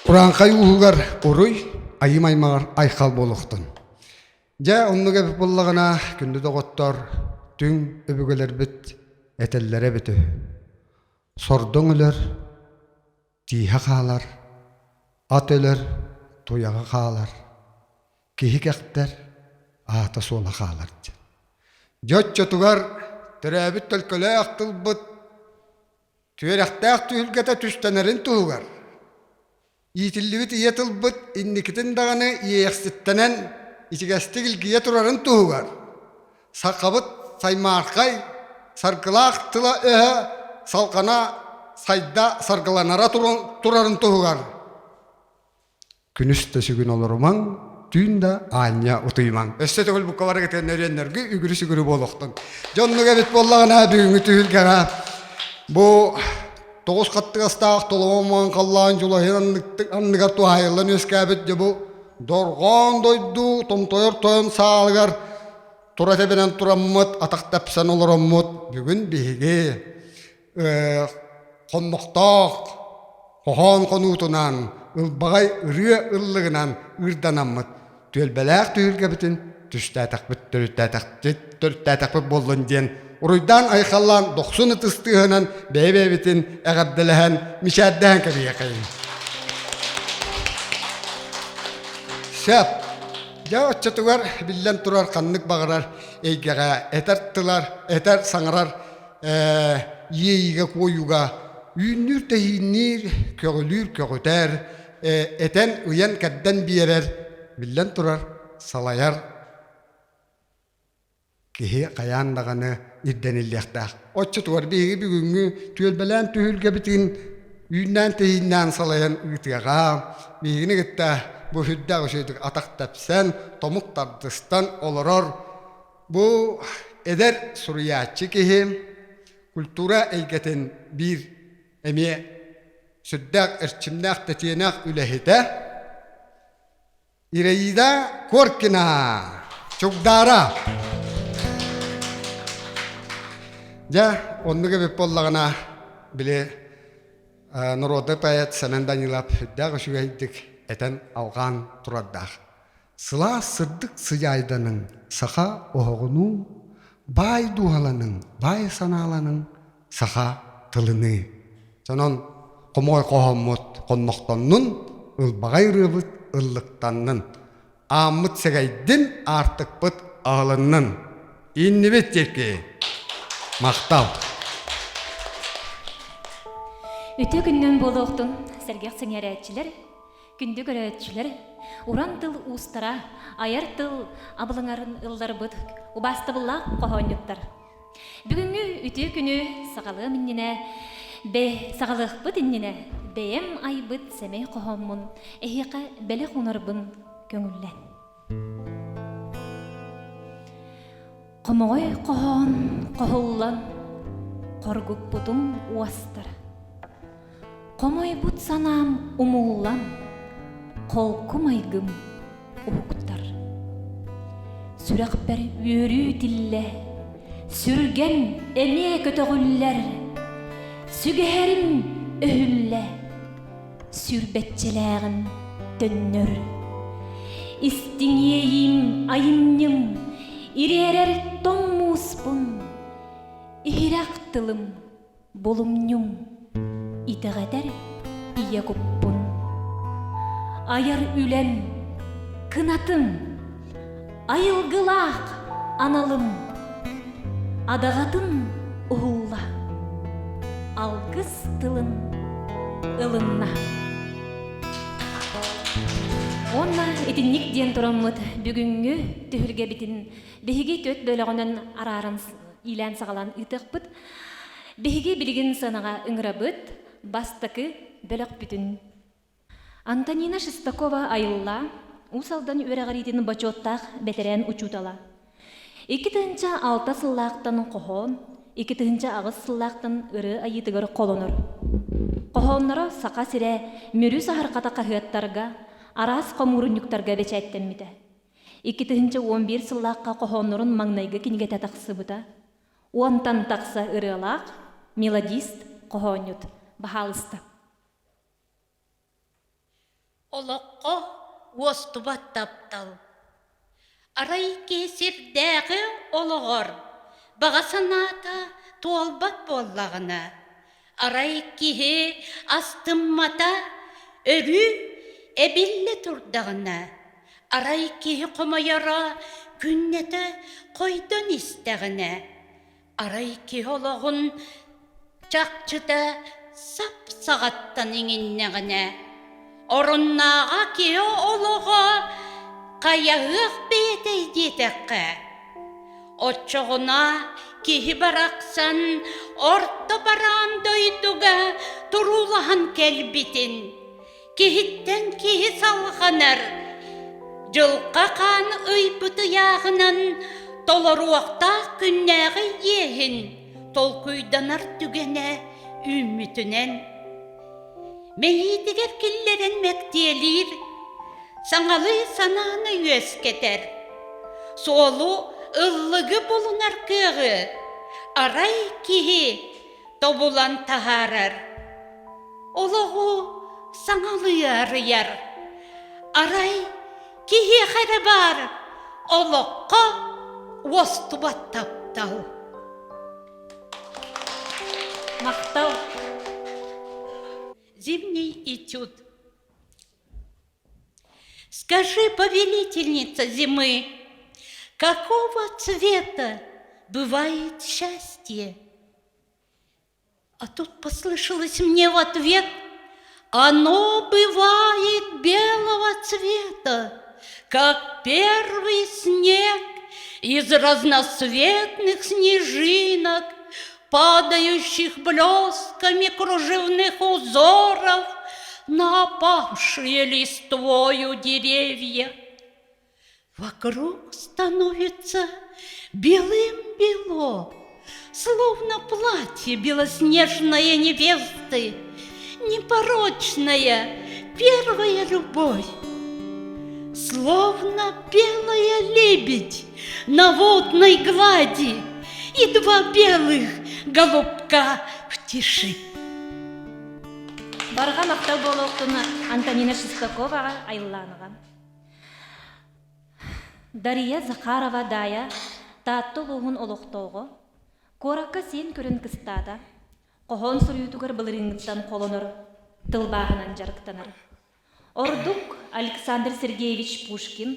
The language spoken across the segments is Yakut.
Урааҥхай ууһугар уруй, айым аймаҕар айхал буолуохтун. Дьэ, оннук эбит буоллаҕына, күндү доҕоттор, түҥ өбүгэлэрбит этэллэрэ эбит үһү. Сордоҥ өлөр, тииһэ хаалар, ат өлөр, туйаҕа хаалар, киһи кэхтэр, аата-суола хаалар диэн. Дьэ оччотугар төрөөбүт төлкөлөөх тылбыт Түөрэхтээх түһүлгэтэ түстэнэрин туһугар иитиллибит ийэ тылбыт инникитин даҕаны иэйэхситтэнэн ичигэстик илгийэ турарын туһугар сахабыт саймаархай саргылаах тыла-өһө салҕана сайда саргыланара турарын туһугар Күнүс да сүгүн олорумаҥ, түүн да аанньа утуйумаҥ. Өссө төгүл букка барыгытын өрүөннэргү үгүрү-сүгүрү буолуохтун. Дьоннук эбит буоллаҕына бүгүҥҥү түһүлгэҕэ бу тоҕус хаттыгастаах толомон халлаан дьулаһын анныгар туһаайыллан үөскээбит дьэ бу дорҕоон дойду томтойор тойон саалыгар тура тэбинэн тураммыт атах тэпсэн олороммут бүгүн биһиги хоннохтоох хоһоон хонуутунан, ылбаҕай ырыа ыллыгынан ыырданаммыт түөлбэлээх түһүлгэбитин түстээтэхпит, төрүттээтэхпит, төрүттээтэхпит буоллун диэн уруйдаан-айхаллаан дохсун ытыс тыаһынан бэйэ-бэйэбитин эҕэрдэлэһэн, мичээрдэһэн кэбиһиэхэйиҥ. Сөп. Дьэ оччотугар биллэн турар ханнык баҕарар эйгэҕэ этэр тылар, этэр саҥарар иэйиигэ-куойууга үүннүүр-тэһиинниир, көҕүлүүр-көҕүтэр, этэн, ыйан-кэрдэн биэрэр, биллэн турар, салайар киһи хайаан даҕаны ирдэниллиэхтээх. Оччотугар биһиги бүгүҥҥү түөлбэлээн түһүлгэбитин үүннээн-тэһииннээн салайан ыытыаҕа. Биһигини кытта бу сүрдээх үчүгэйдик атах тэпсэн, томук тардыстан олорор Бу эдэр суруйааччы киһи культура эйгэтин биир эмиэ сүрдээх эрчимнээх, тэтиэнэх үлэһитэ Ираида Коркина, Чугдаара. Дьэ, оннук эбит буоллаҕына, били народный поэт Сэмэн Данилов сүрдээх үчүгэйдик этэн алҕаан турардаах. Сылаас сырдык сыдьаайданыҥ, саха оһоҕунуу, баай дууһаланыҥ, баай санааланыҥ, саха тылыныы. Онон хомоҕой хоһооммут хоннохтоннун, ылбаҕай ырыабыт ыллыктаннын, ааммыт сэгэйдин, аартыкпыт аһылыннын. Иннибит диэки махтал! Үтүө күннүн буолуохтун, сэргэх сэҥээрээччилэр, Күндү көрөөччүлэр, уран тыл уустара, айар тыл абылаҥарын ылларбыт убаастабыллаах хоһоонньуттар. Бүгүҥҥү үтүө күнү саҕалыам иннинэ, бэ саҕалыахпыт иннинэ бэйэм айбыт сэмэй хоһооммун эһиэхэ бэлэх уунарбын көҥүллэн. Хомоҕой хоһоон хоһуллан хоргуппутум уостар. Хомойбут санаам умуллан, холку майгым уһуктар. Сүрэхпэр үөрүү тиллэ, сүргэм эмиэ көтөҕүллэр, сүгэһэрим өһүллэ, сүүрбэччэлээҕим төннөр. Истиҥ иэйиим айымньым, ириэрэр тоҥ мууспун, иһирэх тылым Булумньум, итэҕэтэр ийэ куппун. Айар үлэм, кынатым, айылгылаах аналым, адаҕатын уһулла, алгыс тылын ылынна. Уонна итинник диэн тураммыт бүгүҥҥү түһүлгэбитин биһиги түөрт бөлөҕүнэн арааран иилээн-саҕалаан ыытыахпыт. Биһиги билигин сыанаҕа ыҥырабыт бастакы бөлөхпүтүн. Антонина Шестакова Айылла, Уус Алдан үөрэҕириитин бочуоттаах бэтэрээн учуутала. 2006 сыллаахтан хоһоон, 2008 сыллаахтан ырыа айыытыгар холонор. Хоһоонноро Саха сирэ Мүрү саһархата хаһыаттарга, араас хомуурунньуктарга бэчээттэммитэ. 2011 сыллаахха хоһооннорун маҥнайгы кинигэтэ тахсыбыта. Уонтан тахса ырыалаах мелодист, хоһоонньут. Баһаалыста. Олоххо уостубат таптал. Арай киһи сирдээҕи олоҕор баҕа санаата туолбат буоллаҕына, арай киһи астыммата өрүү эбиллэ турдаҕына, арай киһи хомойоро күннэтэ хойдон истэҕинэ, Арай киһи олоҕун чахчыта сап саҕаттан иҥиннэҕинэ, оруннааҕа киһи олоҕо хайаһыах бэйэтэй диэтэххэ, оччоҕуна киһи барахсан орто бараан дойдуга туруулаһан кэлбитин Киһиттэн киһи салҕанар, дьылҕа хаан ыйбыт ыйааҕынан толоруохтаах күннээҕи иэһин толкуйданар түгэнэ үүммүтүнэн мэйиитигэр киллэрэн мэктиэлиир, саҥалыы санааны үөскэтэр, суолу ыллыгы булунар кыаҕы арай киһи тобулан таһаарар. Олоҕу саҥалыы арыйар. Арай киһиэхэ эрэ баар олоххо уостубат таптал. Махтал. Зимний этюд. Скажи, повелительница зимы, какого цвета бывает счастье? А тут послышалось мне в ответ, оно бывает белого цвета, как первый снег из разноцветных снежинок, падающих блестками кружевных узоров на опавшие листвою деревья. Вокруг становится белым-бело, Словно платье белоснежное невесты, Непорочная первая любовь. Словно белая лебедь на водной глади И два белых голубка в тиши. Барҕа махтал буолуохтун Антонина Шестаковаҕа айыллааныҕа. Дария Захарова-Даайа Таатта улууһун олохтооҕо, куоракка сиэн көрөн кыстаата, хоһоон суруйуутугар былырыыҥҥыттан холонор, тылбааһынан дьарыктанар. Ордук Александр Сергеевич Пушкин,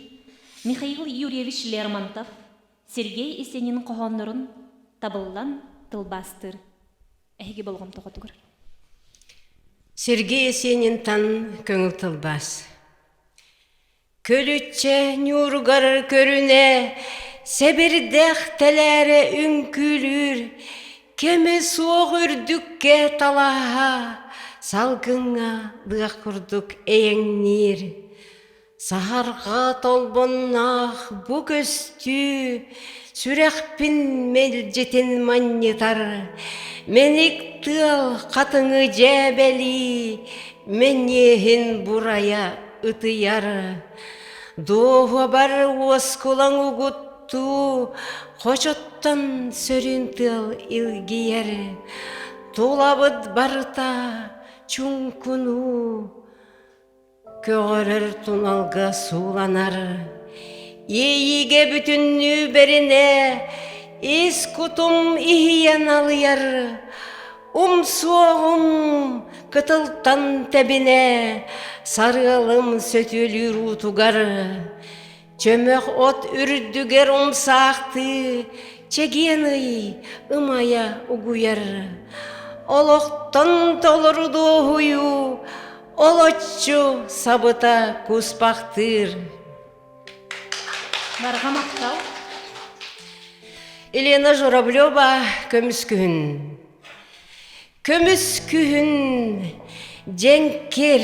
Михаил Юрьевич Лермонтов, Сергей Есенин хоһооннорун табыллан тылбаастыыр. Эһиги болҕомтоҕутугар. Сергей Есенинтан көҥүл тылбаас. Көлүччэ ньууругар көрүнэ, сэбирдэх тэлээрэ үҥкүүлүүр, кэмэ суох үрдүккэ талаһа, салгыҥҥа лыах курдук эйэҥниир. Саһарҕа толбонноох бу көстүү сүрэхпин мэлдьитин манньытар, мэник тыал хатыҥы дьээбэлии, мэҥиэһин бурайа ытыйар. Дуоһубар уоскулаҥ угуттуу, хочоттон сөрүүн тыал илгийэр. Тулабыт барыта чуҥкунуу, Көҕөрөр туналга сууланар, иэйиигэ бүтүннүү бэринэ, ис кутум иһийэн алыйар, умсуоҕум кытылтан тэбинэ, сарыалым сөтүөлүүр уутугар Чөмөх от үрдүгэр умсаахтыы, чэгиэн ый ымайа угуйар. Олохтон толору дуоһуйуу, олоччу сабыта куспахтыыр. Барҕа махтал. Елена Журавлева көмүс күһүн. Көмүс күһүн дьэҥкир,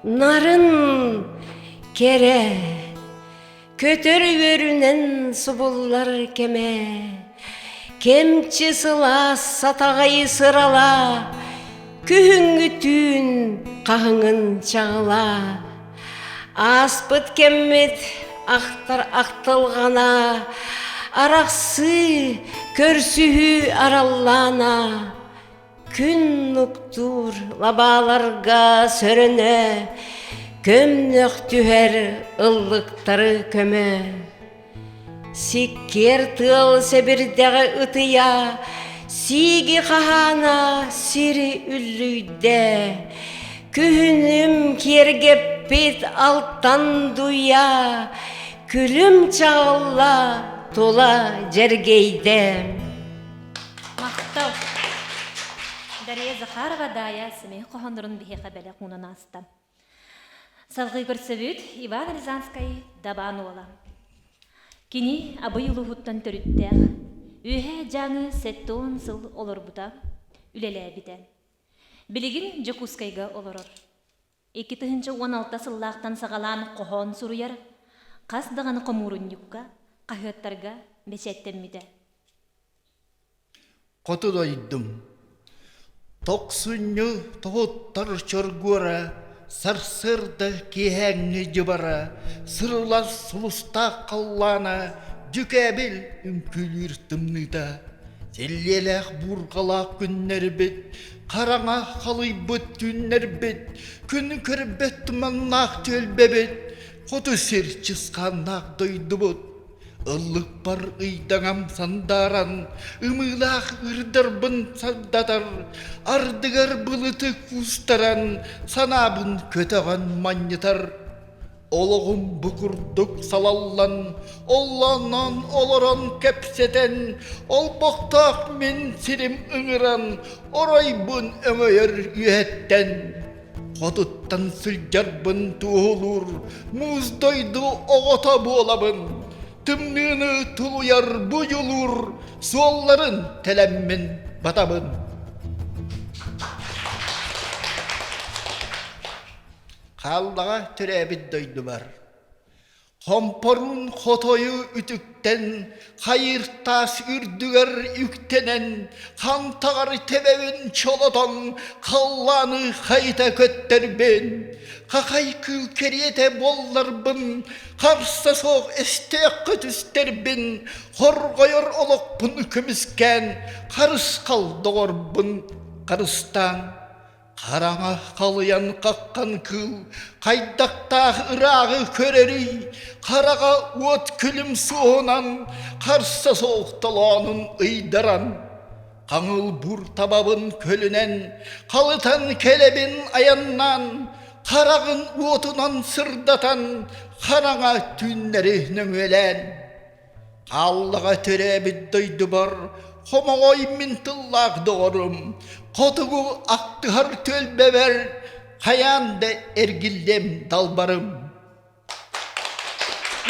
нарын, кэрэ, көтөр үөрүнэн субуллар кэмэ, кэмчи сылаас сатаҕай сырала, күһүҥҥү түүн хаһыҥын чаҕыла. Ааспыт кэммит ахтар ахтылҕана, арахсыы, көрсүһүү араллаана, күн нуктуур лабааларга сөрөнө, Көмнөх түһэр ыллыктары көмө. Сиккиэр тыал сэбирдэҕи ытыйа, Сииги хаһаана сири үллүйдэ. Күһүнүм киэргэппит алтан дуйа, Күлүм чаҕылла тула дьэргэйдэ. Махтал. Дария Захарова Даайа сэмэй хоһооннорун биһиэхэ бэлэх уунан ааста. Салгыы көрсөбүт Иван Рязанскай Дабаан уола. Кини Абый улууһуттан төрүттээх, Үөһээ Дьааҥы 70 сыл олорбута, үлэлээбитэ. Билигин Дьокуускайга олорор. 2016 сыллаахтан саҕалаан хоһоон суруйар, хас даҕаны хомуурунньукка, хаһыаттарга бэчээттэммитэ. Хоту дойдум Тохсунньу тоһуттар чоргуора, Сарсыарда киэһээҥҥи дьыбара, Сырылас сулустаах халлаана, Дьүкээбил үҥкүүлүүр тымныыта. Силлиэлээх буурҕалаах күннэрбит, Хараҥа халыйбыт түүннэрбит, Күн көрбөт туманнаах түөлбэбит, Хоту сир чысхааннаах дойдубут. Ыллыкпар ыйдаҥам сандааран, ымыылаах ыырдарбын сагдатар, ардыгар былыты куустаран, санаабын көтөҕөн манньытар. Олоҕум бу курдук салаллан, оллоонноон олорон кэпсэтэн, олбохтоох мин сирим ыҥыран, оройбун өҥөйөр үөһэттэн. Хотуттан сылдьарбын туоһулуур муус дойду оҕото буолабын. Тымныыны тулуйар бу дьулуур суолларын тэлэммин батабын. Хааллаҕа төрөөбүт дойдубар Хомпоруун хотойу үтүктэн, хайыр таас үрдүгэр үктэнэн, хантаҕар тэбэбин чолотон, халлааны хайыта көттөрбүн, хахай кыыл кэриэтэ буолларбын, харса суох өстөөххө түстэрбин, хорҕойор олохпун көмүскээн, харысхал доҕорбун харыстаан. Хараҥа халыйан хаххан кыыл хайдахтаах ырааҕы көрөрүй, хараҕа уот күлүм суоһунан харса суох толоонун ыйдаран, хаҥыл бур табабын көлүнэн халытан кэлэбин айаннаан, хараҕын уотунан сырдатан хараҥа түүннэри нөҥүөлээн. Хааллаҕа төрөөбүт дойдубар хомоҕой мин тыллаах доҕорум, хотугу ахтыһар түөлбэбэр хайаан да эргиллиэм далбарым.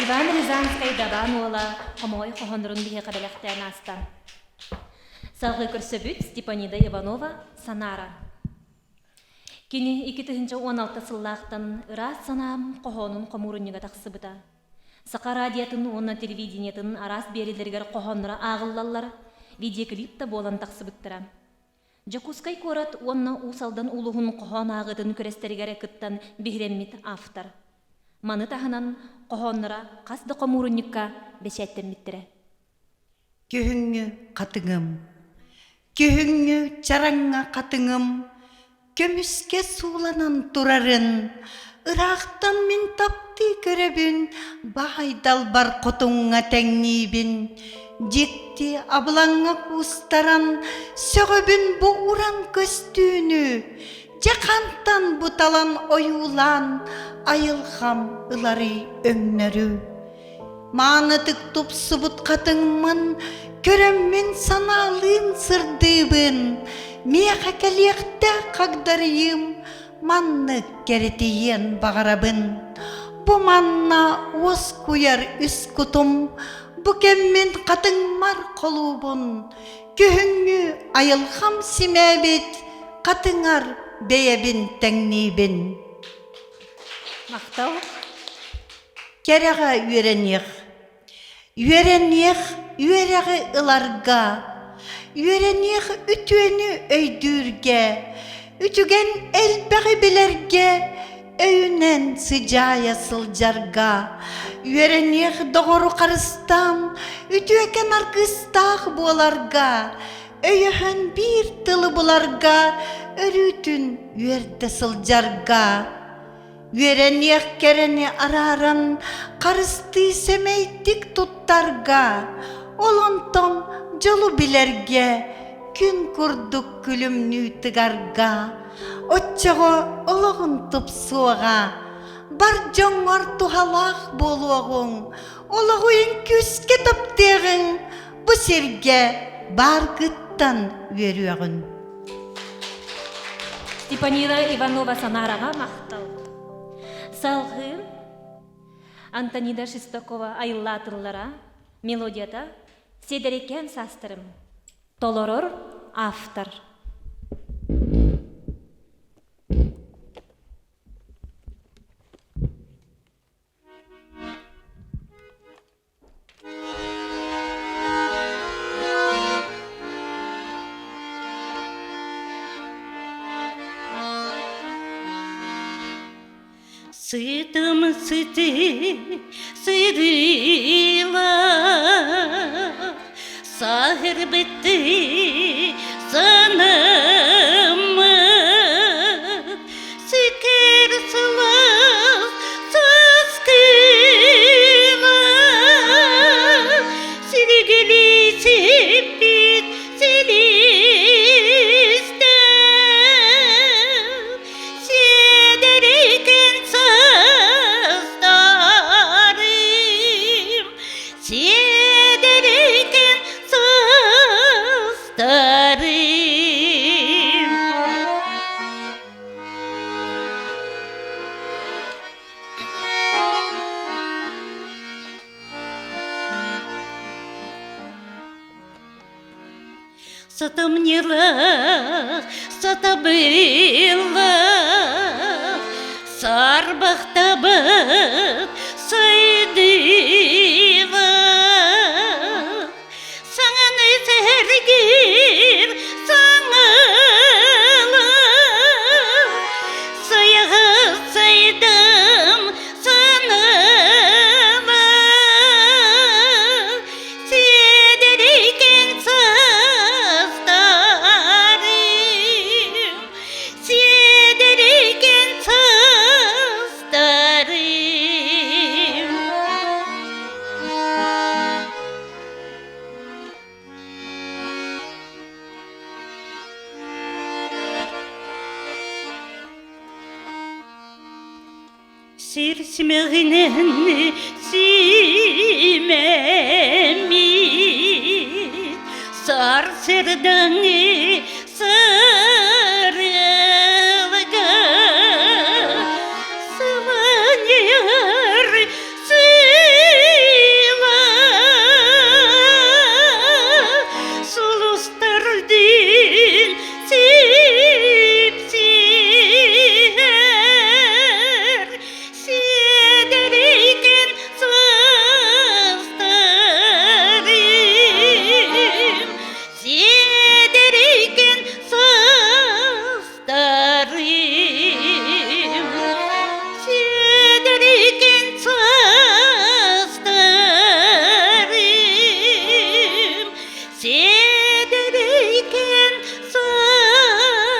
Иван Рязанскай Дабаан уола хомоҕой хоһооннорун биһиэхэ бэлэхтээн ааста. Салгыы көрсөбүт Степанида Иванова «Санаара». Кини 2016 сыллаахтан ыраас санаам хоһоонун хомуурунньуга тахсыбыта. Саха радиотын уонна телевидениетын араас биэриилэригэр хоһоонноро ааҕыллаллар, видеоклип да буолан тахсыбыттара. Дьокуускай куорат уонна Уус Алдан улууһун хоһоон ааҕыытын күрэстэригэр кыттан биһирэммит автор. Маны таһынан хоһоонноро хас да хомуурунньукка бэчээттэммиттэрэ. Күһүҥҥү хатыҥым, күһүҥҥү чараҥҥа хатыҥым, көмүскэ сууланан турарын, ыраахтан мин таптыы көрөбүн, баай далбар хотуҥҥа тэҥниибин, дьикти абылаҥҥа куустаран, сөҕөбүн бу уран көстүүнү, дьэ хантан бу талан ойуулаан, айылҕам ыларый өҥнөрү. Маанытык тупсубут хатыҥмын көрөммүн санаалыын сырдыыбын, миэхэ кэлиэхтээх хагдарыйыым маннык кэрэтийиэн баҕарабын. Бу манна уоскуйар үс кутум, бу кэммин хатыҥмар холуубун, күһүҥҥү айылҕам симээбит хатыҥар бэйэбин тэҥниибин. Махтал. Кэрэҕэ үөрэниэх. Үөрэниэх үөрэҕи ыларга, үөрэниэх үтүөнү өйдүүргэ, үтүгэн элбэҕи билэргэ, өйүнэн сыдьаайа сылдьарга, үөрэниэх доҕору харыстаан, үтүөкэн аргыстаах буоларга, өйөһөн биир тылы буларга, өрүүтүн үөрдэ сылдьарга. Үөрэниэх кэрэни арааран, харыстыы сэмэйдик туттарга, ол онтон дьолу билэргэ, күн курдук күлүмнүү тыгарга, оччоҕо олоҕун тупсуоҕа, бар дьоҥҥор туһалаах буолуоҕуҥ, олоҕу күүскэ таптыаҕыҥ, бу сиргэ бааргыттан үөрүөҕүн. Степанира Иванова Санараҕа махтал. Салҕыы Антонида Шестакова айыллаатыллара мелодията Сиэдэрикээн саастарым толорор автор. Сытым сыты сырыылаах, саһырбытты санаммыт, Сикер сылаас саскыла, силигилии сиппит силисте, сиэдэрикэн састарым, сиэдэрикэн састарым. Сатамньылаах, сатабыллаах, сарбахтабыт сайдыылаах, Саҥаны сэһэргиир саҥалаах, сайаҕа сайдам санаалаах, сиэдэрикэн састарым, сиэдэрикэн састарым. Сир симэҕинэн симэммит, сарсырдаҥы сарыалга сыланньыйар Сыла сулустардын сипсиһэр сиэдэрэйген састарым сиэдэрэйген састарым Сиэдэрэйген састарым Сиэдэрэйген састарым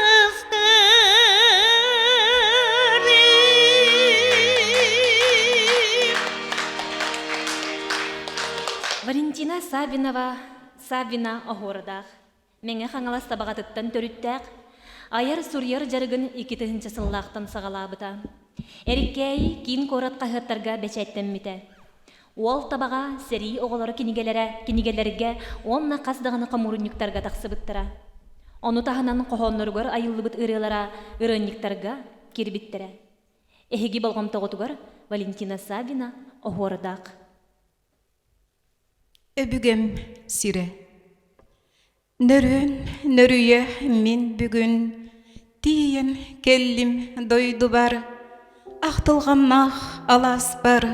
Валентина Саввинова Саввина оһуордаах Мэҥэ Хаҥалас Табаҕатыттан төрүттээх, айар-суруйар дьарыгын 2000 сыллаахтан саҕалаабыта. Эриккээйи киин куорат хаһыаттарга бэчээттэммитэ. Уол Табаҕа сэрии оҕолоро кинигэлэрэ кинигэлэргэ уонна хас даҕаны хомуурунньуктарга тахсыбыттара. Ону таһынан хоһоонноругар айыллыбыт ырыалара ырыанньыктарга киирбиттэрэ. Эһиги болҕомтоҕутугар Валентина Саввина Оһуордаах. Өбүгэм сирэ Нөрүөн нөрүйэ мин бүгүн Тиийэн кэллим дойдубар Ахтылҕаннаах алааспар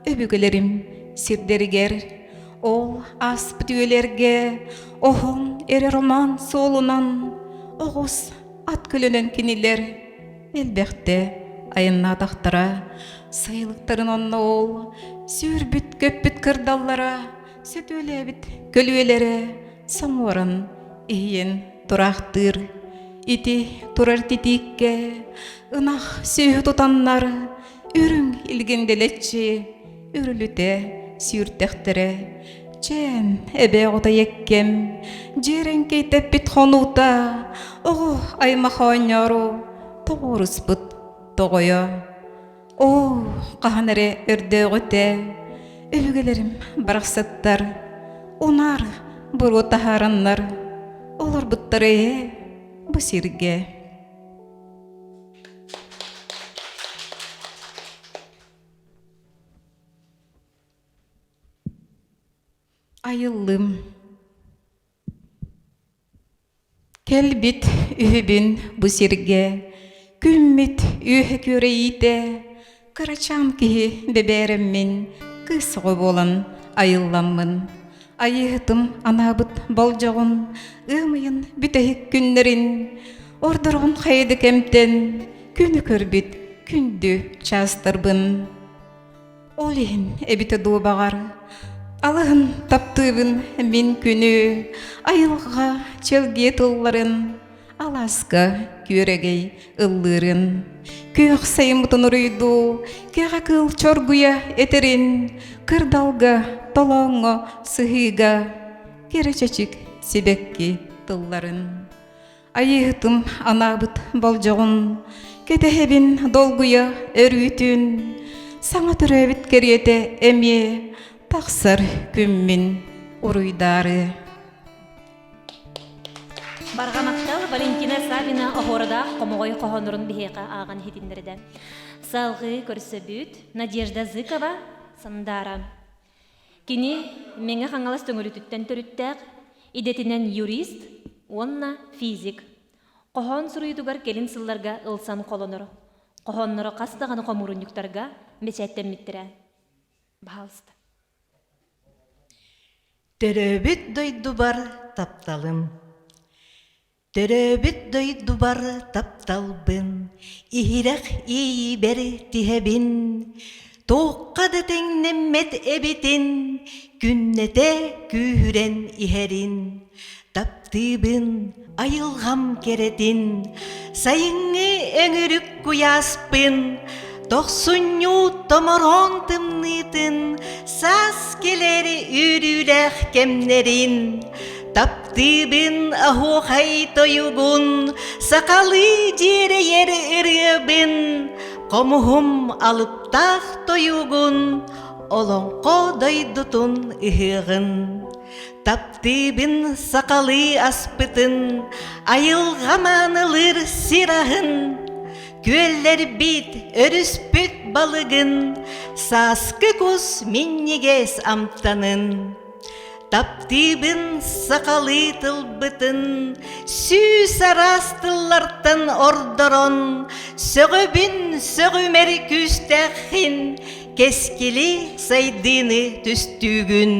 Өбүгэлэрим сирдэригэр Ол ааспыт үйэлэргэ Оһон эрэ роман суолунан Оҕус ат көлөнөн кинилэр Элбэхтэ айаннаатахтара, сайылыктарын онно ол сүүрбүт-көппүт кырдаллара, сөтүөлээбит көлүөлэрэ соҥуоран иһийэн тураахтыыр. Ити турар титииккэ ынах сүөһү тутаннар, Үрүҥ илгин дэлэччи үрүлүтэ сүүртэхтэрэ. Чээн, эбэ оҕото еккем, дьиэрэҥкэй тэппит хонуута, оҕо аймах оонньоору тоҕуоруспут тоҕойо. Оо, хаһан эрэ өрдөөҕүтэ өбүгэлэрим барахсаттар унаар буруо таһаараннар олорбуттара ээ бу сиргэ. Айыллым Кэлбит үһүбүн бу сиргэ, күммүт үөһэ күөрэйиитэ, кырачаан киһи бэбээрэммин, кыыс оҕо буолан айылламмын, айыыһытым анаабыт болдьоҕун, ыам ыйын бүтэһик күннэрин, ордороҕун хайа да кэмтэн күнү көрбүт күндү чаастарбын. Ол иһин эбитэ дуу баҕар, алыһын таптыыбын мин күнү, айылҕа чэлгиэ тылларын, алааска күөрэгэй ыллыырын, күөх сайыммытын уруйдуу, кэҕэ кыыл чоргуйа этэрин, кырдалга, толооҥҥо, сыһыыга кэрэ чэчик сибэкки тылларын. Айыыһытым анаабыт болдьоҕун кэтэһэбин долгуйа өрүүтүн саҥа төрөөбүт кэриэтэ эмиэ тахсар күммүн уруйдаары. Барҕа махтал Валентина Савина оһуорадаах хомоҕой хоһооннорун биһиэхэ ааҕан иһитиннэрдэ. Салҕыы көрсөбүт Надежда Зыкова Сандаара. Кини Мэҥэ Хаҥалас Төҥүлүтүттэн төрүттээх, идэтинэн юрист уонна физик. Хоһоон суруйуутугар кэлин сылларга ылсан холонор. Хоһоонноро хас даҕаны хомуурунньуктарга бэчээттэммиттэрэ. Баһаалыста. Төрөөбүт дойдубар тапталым Төрөөбүт дойдубар тапталбын, иһирэх иэйиибэр тиһэбин, туохха да тэҥнэммэт эбитин, күннэтэ күүһүрэн иһэрин. Таптыыбын айылҕам кэрэтин, сайыҥҥы өҥүрүк куйааспын, тохсунньу томороон тымныытын, саас кэлэр үөрүүлээх кэмнэрин. Таптыыбын оһуохай тойугун, сахалыы дьиэрэйэр ырыабын, хомуһум алыптаах тойугун, олоҥхо дойдутун ыһыаҕын. Таптыыбын сахалыы аспытын, айылҕа маанылыыр сир аһын, күөллэрбит, өрүспүт балыгын, сааскы кус минньигэс амтанын. Таптыыбын сахалыы тылбытын, сүүс араас тыллартан ордорон, сөҕөбүн сөҕүмэр күүстээххин, кэскили сайдыыны түстүүгүн.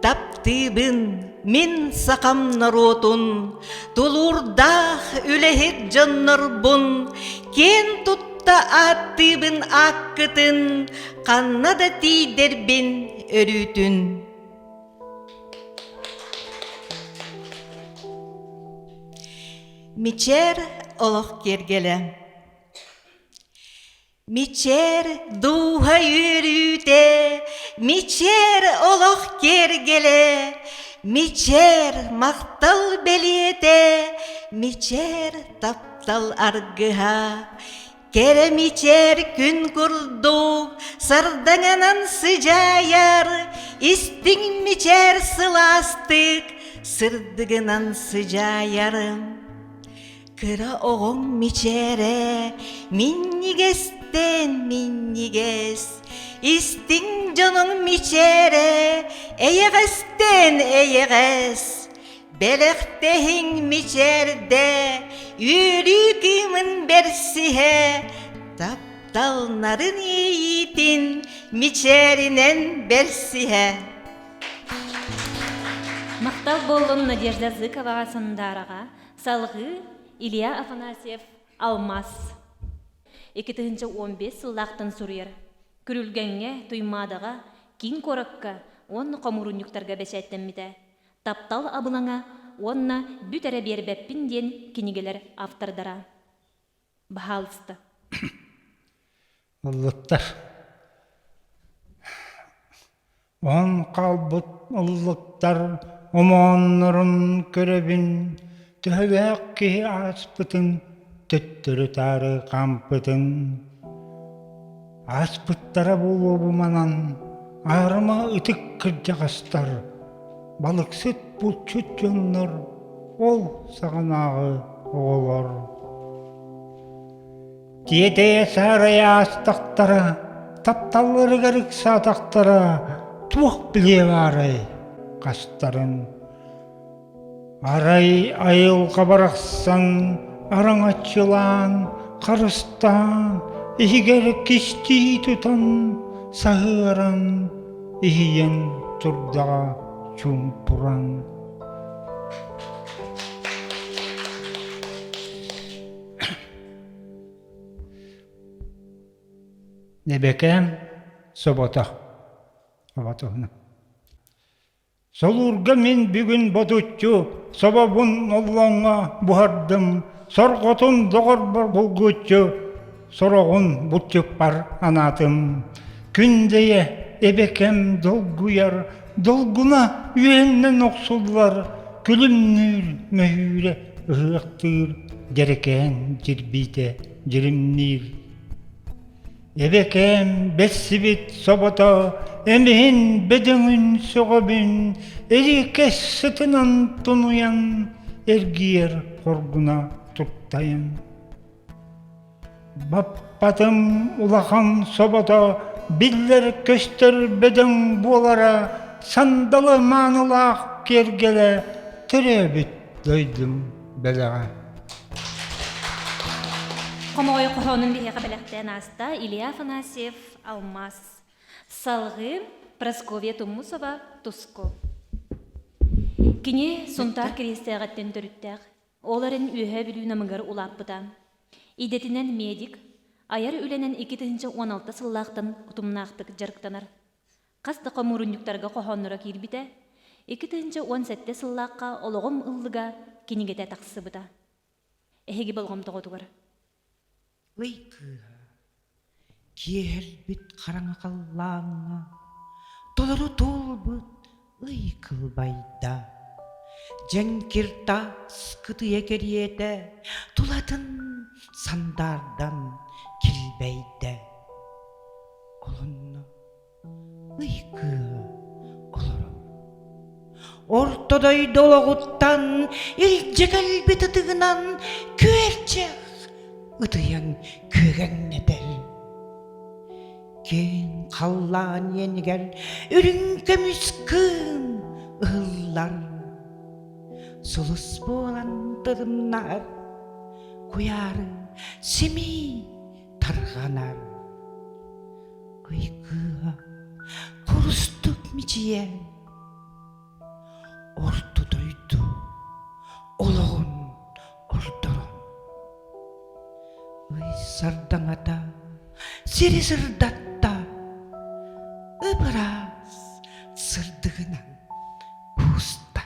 Таптыыбын мин сахам норуотун, тулуурдаах үлэһит дьоннорбун, киэн тутта ааттыыбын ааккытын, ханна да тиийдэрбин өрүүтүн. Мичээр олох киэргэлэ Мичээр дууһа үөрүүтэ, мичээр олох киэргэлэ, мичээр махтал бэлиэтэ, мичээр таптал аргыһа. Кэрэ мичээр күн курдук сардаҥанан сыдьаайар, истиҥ мичээр сылаастык сырдыгынан сыдьаайар. Кыра оҕоҥ мичээрэ минньигэстэн минньигэс, истиҥ дьонуҥ мичээрэ эйэҕэстэн эйэҕэс. Бэлэхтэһиҥ мичээрдэ, үөрүү кыымын бэрсиһэ, таптал нарын иэйиитин мичээринэн бэрсиһэ. Махтал буоллун Надежда Зыковаҕа Сандаараҕа, салҕыы Илья Афанасьев «Алмаз». 2015 сыллаахтан суруйар. Күрүлгэҥҥэ, Туймаадаҕа, киин куоракка уонна хомуурунньуктарга бэчээттэммитэ. Таптал абылаҥа уонна Бүт эрэ биэрбэппин диэн кинигэлэр автордара. Баһаалыста. Ыллыктар. Оһон хаалбыт ыллыктар омооннорун көрөбүн, төһөлөөх киһи ааспытын, төттөрү-таары хаампытын. Ааспыттара буолуо бу манан, аарыма ытык кырдьаҕастар, балыксыт булчут дьоннор, ол саҕанааҕы оҕолор. Тиэтэйэ саарайа аастахтара, тапталларыгар ыксаатахтара, туох билиэ баарай хастарын. Арай айылҕа барахсан араҥаччылаан, харыстаан, иһигэр кистии тутан, саһыаран, иһийэн турдаҕа чуумпуран. Эбэкээм собото оботуһуна Солуурга мин бүгүн ботуччу собобун оллоҥҥо буһардым, сорҕотун доҕорбор булгуччу, сороҕун булчуппар анаатым. Күндэйэ эбэкэм долгуйар, долгуна үөннэн охсуллар, күлүмнүүр мөһүүрэ ыһыахтыыр дьэрэкээн дьирбиитэ дьиримниир. Эбэкээм бэссибит собото эмиһин бөдөҥүн сөҕөбүн, эриэккэс сытынан тунуйан эргийэр хоргуна туртайын. Баппатым улахан собото биллэр-көстөр бөдөҥ буолара сандалы маанылаах киэргэлэ төрөөбүт дойдум бэлэҕэ. Хомоҕой хоһоонун биһиэхэ бэлэхтээн ааста Илья Афанасьев «Алмаз». Салҕыы Прасковья Тумусова «Туску». Кини Сунтаар Кириэстээҕиттэн төрүттээх. Ол эрэн Үөһээ Бүлүү Намыгар улааппыта. Идэтинэн медик, айар үлэнэн 2016 сыллаахтан утумнаахтык дьарыктанар. Хас да хомуурунньуктарга хоһоонноро киирбитэ, 2017 сыллаахха «Олоҕум ыллыга» кинигэтэ тахсыбыта. Эһиги болҕомтоҕутугар. Ый кыыһа, киэһэрбит хараҥа халлааҥҥа толору туолбут ый кылбайда. Дьэҥкир таас кытыйа кэриэтэ тулатын сандаардан килбэйдэ. Олонно ый кыыһа олорор. Орто дойду олоҕуттан илдьэ кэлбит ытыгынан күөрчэх ытыйан күөгэҥнэтэр. Киэҥ халлаан иэнигэр үрүҥ көмүс кыым ыһыллар. Сулус буолан тырымнаһар, куйаары симии тарҕанар. Ый кыыһа курустук мичийэн орто дойду олоҕун ордорон Ый сардаҥата сири сырдатта ып-ыраас сырдыгынан кууста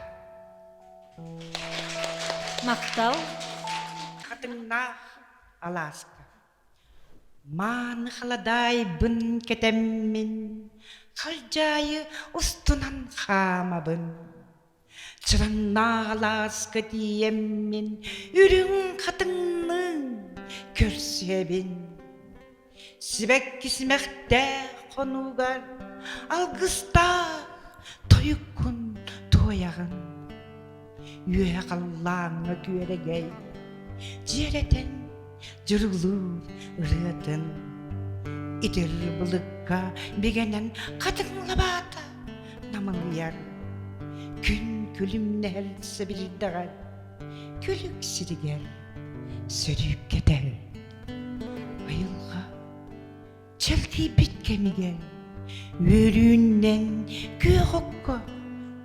Махтал. Хатыҥнаах алааска Мааны халадаайбын кэтэммин, халдьаайы устунан хаамабын. Чараҥнаах алааска тиийэммин, үрүҥ хатыҥныын көрсүөбүн. Сибэкки симэхтээх хонуугар алгыстаах тойуккун туойаҕын. Үөһэ халлааҥҥа күөрэгэй, дьиэрэтэн дьырылыыр ырыатын итир былыкка бигэнэн хатыҥ лабаата намылыйар күн күлүмнэһэр сэбирдэҕэр күлүк сиригэр сөрүүккэтэр айылҕа Чэлгийбит кэмигэр үөрүүннэн күөх окко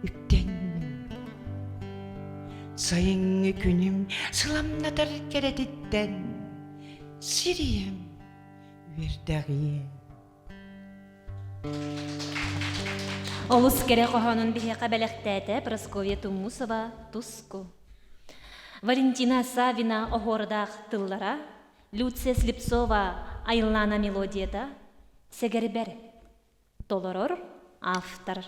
үктэнним. Сайыҥҥы күнүм сыламнатар кэрэтиттэн сирийэм үөрдэҕиэ. Олус кэрэ хоһоонун биһиэхэ бэлэхтээтэ Прасковья Тумусова «Туску». Валентина Савина оһуордаах тыллара Люция Слепцова. Айыллаана мелодията Сэгэрбэр толорор автор.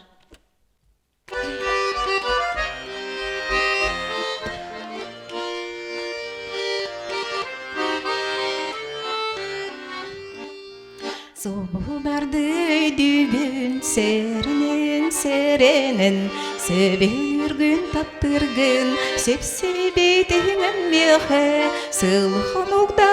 Суобарды өйдүүбүн сэрэнэн сэрэнэн Сөбүлүүргүн таптыыргын Сөпсөйбүтүҥ миэхэ Сыл хонук да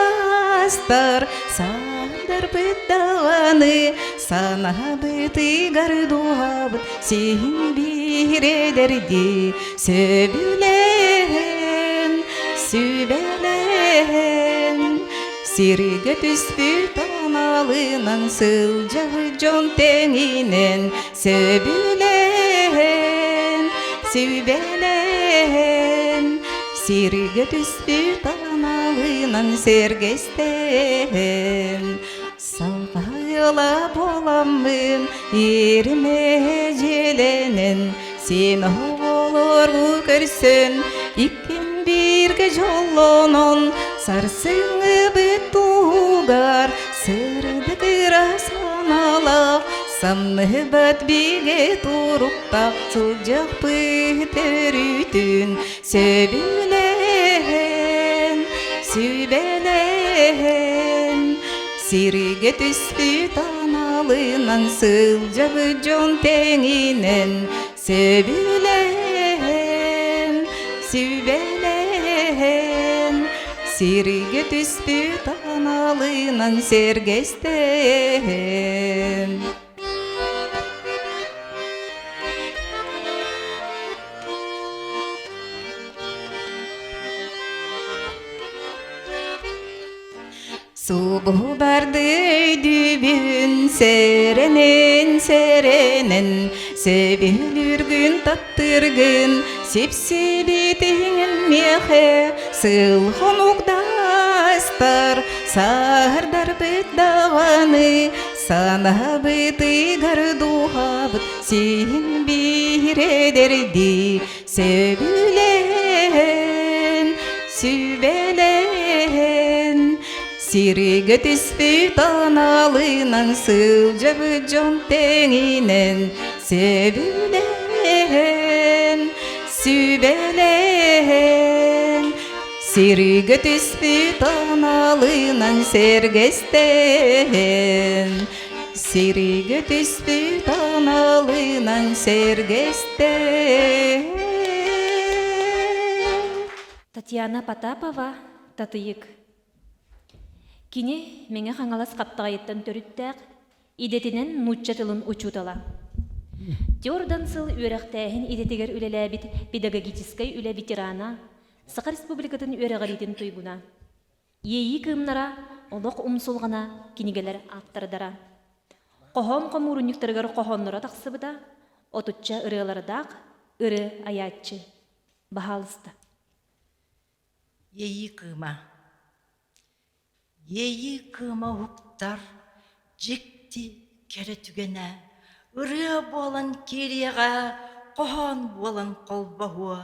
астар Саандарбыт даҕаны Санаабытыгар дууһабыт Син биир эдэрдии Сөбүлэһэн, сүбэлэһэн Сиргэ түспүт аналынан сылдьар дьон тэҥинэн Сөбүлэһэн, сүбэлэһэн Сиргэ түспүт аналынан сэргэстэһэн Саҕайыла буоламмын иэримэ дьиэлэнэн Син оҕолору көрсөн иккин бииргэ дьоллонон Сарсыҥҥыбыт туһугар сырдык ыра санаалаах Самныһыбат бигэ туруктаах сылдьыахпыт өрүүтүн Сөбүлэһэн, сүбэлэһэн, сиргэ түспүт аналынан сылдьабыт дьон тэҥинэн Сөбүлэһэн, сүбэлэһэн, сиргэ түспүт аналынан сэргэстэһэн. Субу барды өйдүүбүн сэрэнэн сэрэнэн Сөбүлүүргүн таптыыргын сипсибитиҥин миэхэ Сыл хонук да астар саһардарбыт даҕаны Санаабытыгар дууһабыт син биир эдэрдии Сөбүлэһэн, сүбэлэһэн, сиргэ түспүт аналынан сылдьабыт дьон тэҥинэн Сөбүлэһэн, сүбэлэһэн, сиргэ түспүт аналынан сэргэстэһэн Сиргэ түспүт аналынан сэргэстэһэн Татьяна Потапова Татыйык Кини Мэҥэ Хаҥалас Хаптаҕайыттан төрүттээх, идэтинэн нуучча тылын учуутала. Тёрдан сыл үөрэхтээһин идэтигэр үлэлээбит педагогическай үлэ ветерана, Саха Республикатын үөрэҕириитин туйгуна. Иэйии кыымнара, олох умсулҕана кинигэлэр ааптардара. Хоһоон хомуурунньуктарыгар хоһоонноро тахсыбыта, отучча ырыалардаах ырыа айааччы. Баһаалыста. Иэйии кыыма Иэйии кыыма уһуктар, дьикти кэрэ түгэнэ, ырыа буолан киириэҕэ, хоһоон буолан холбоһуо.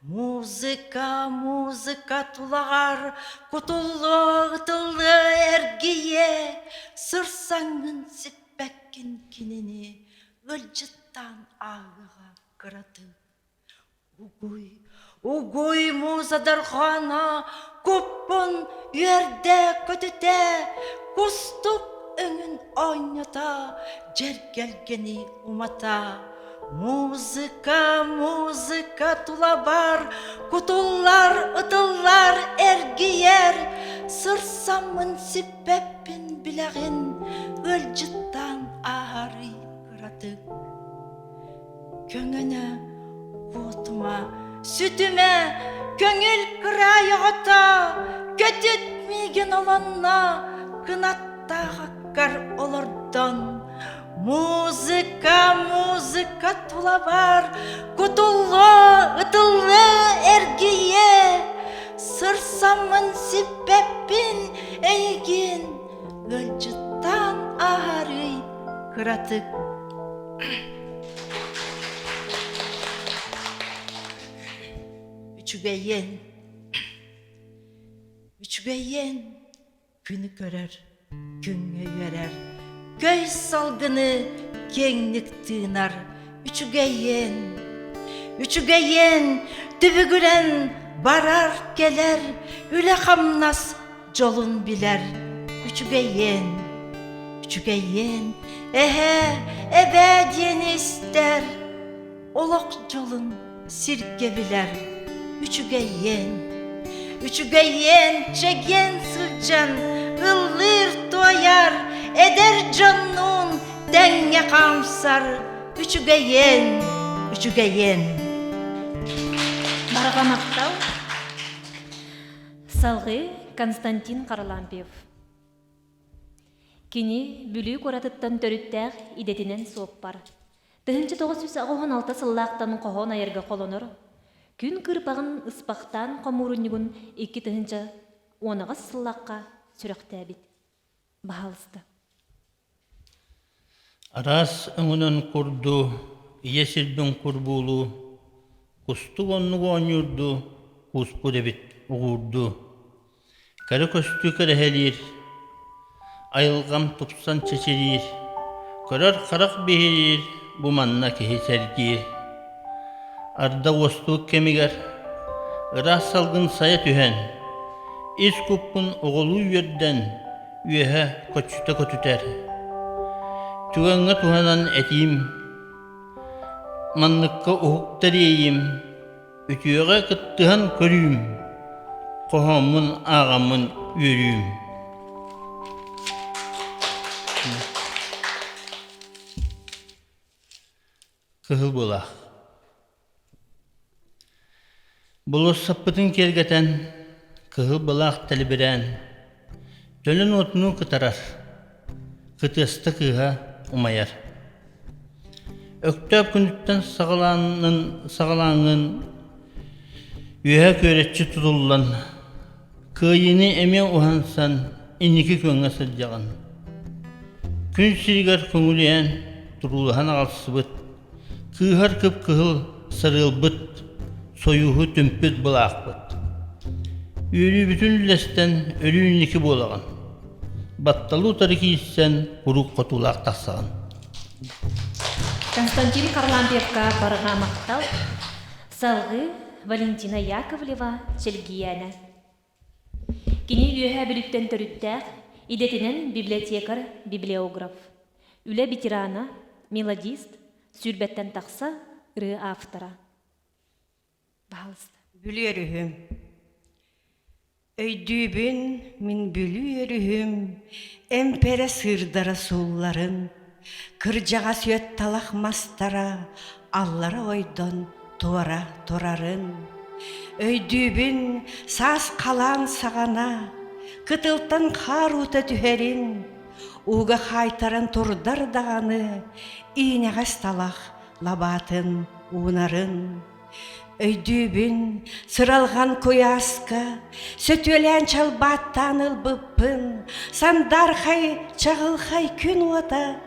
Музыка, музыка тулаҕар кутуллуо, ытыллыа, эргийиэ, сырсаҥҥын сиппэккин кинини ыалдьыттаан ааһыаҕа кыратык. Угуй, угуй муза дорҕооно, куппун үөрдэ көтүтэ, кустук өҥүн оонньото, дьэргэлгэни умата. Музыка, музыка тулабар кутуллар, ытыллар, эргийэр, сырсаммын сиппэппин билэҕин, ыалдьыттаан ааһарый кыратык. Көҥөнө куотума, сүтүмэ, көҥүл кыраай оҕото, көтүт миигин олонно, кынаттаах аккар олордон. Музыка, музыка тулабар, кутуллуо, ытыллыа, эргийиэ, сырсаммын сиппэппин эйигин, ыалдьыттаан ааһарый кыратык. Үчүгэйиэн, үчүгэйиэн күнү көрөр. Күҥҥэ үөрэр, көй салгыны киэҥник тыынар үчүгэйин, үчүгэйин түбүгүрэн барар-кэлэр үлэ-хамнас дьолун билэр үчүгэйин, үчүгэйин эһээ, эбээ диэни истэр олох дьолун сиргэ билэр үчүгэйиэн, үчүгэйиэн чэгиэн сылдьан ыллыыр-туойар эдэр дьоннуун тэҥҥэ хаамсар үчүгэйиэн, үчүгэйиэн. Барҕа махтал. Салгыы Константин Харлампьев. Кини Бүлүү куоратыттан төрүттээх идэтинэн суоппар. 1986 сыллаахтан хоһоон айарга холонор, Күн кыырпаҕын ыспахтаан хомуурунньугун 2018 сыллаахха сүрэхтээбит. Баһаалыста. Араас өҥүнэн курдуу, ийэ сирбин курбуулуу, кустук оннук оонньуурдуу, кууспут эбит угуурдуу. Кэрэ көстүү кэрэһэлиир, айылҕам тупсан чэчириир, көрөр харах биһириир, бу манна киһи сэргиир. Арда уостук кэмигэр ыраас салгын сайа түһэн, ис куппун оҕолуу үөрдэн, үөһэ көччүтэ көтүтэр. Түгэҥҥэ туһанан этиим, манныкка уһуктар иэйиим, Үтүөҕэ кыттыһан көрүүм, хоһооммун ааҕаммын үөрүүм. Кыһыл былаах Болуоссаппытын киэргэтэн, кыһыл былаах тэлибирээн, төлөн уотунуу кытарар, кытыаста кыыһа умайар. Өктөөп күнүттэн саҕалаанын саҕалааҥҥын үөһэ күөрэччи тутуллан, кыайыыны эмиэ уһансан инники күөҥҥэ сылдьаҕын. Күн сиригэр көҥүлүйэн туруулаһан аҕалсыбыт, кыыһар кып-кыһыл сарыалбыт, сойууһу түмпүт былаахпыт. Үөрүүбүтүн үллэстэн өрүү инники буолаҕын. Батталы утары киирсэн куруук хотуулаах тахсаҕын. Константин Харлампьевка барҕа махтал. Салгыы Валентина Яковлева Чэлгийээнэ. Кини Үөһээ Бүлүүттэн төрүттээх, идэтинэн библиотекарь, библиограф. Үлэ ветерана, мелодист, сүүрбэттэн тахса ырыа автора. Баһаалыста. Бүлүү өрүһүм. Өйдүүбүн мин Бүлүү өрүһүм эмпэрэ сыырдара суулларын, кырдьаҕас үөт талах мастара аллара ойдон туора турарын. Өйдүүбүн саас халаан саҕана кытылтан хаар уута түһэрин, ууга хаайтаран турдар даҕаны иинэҕэс талах лабаатын уунарын. Өйдүүбүн, сыралҕан куйааска, сөтүөлээн чалбааттаан ылбыппын, сандаархай чаҕылхай күн уота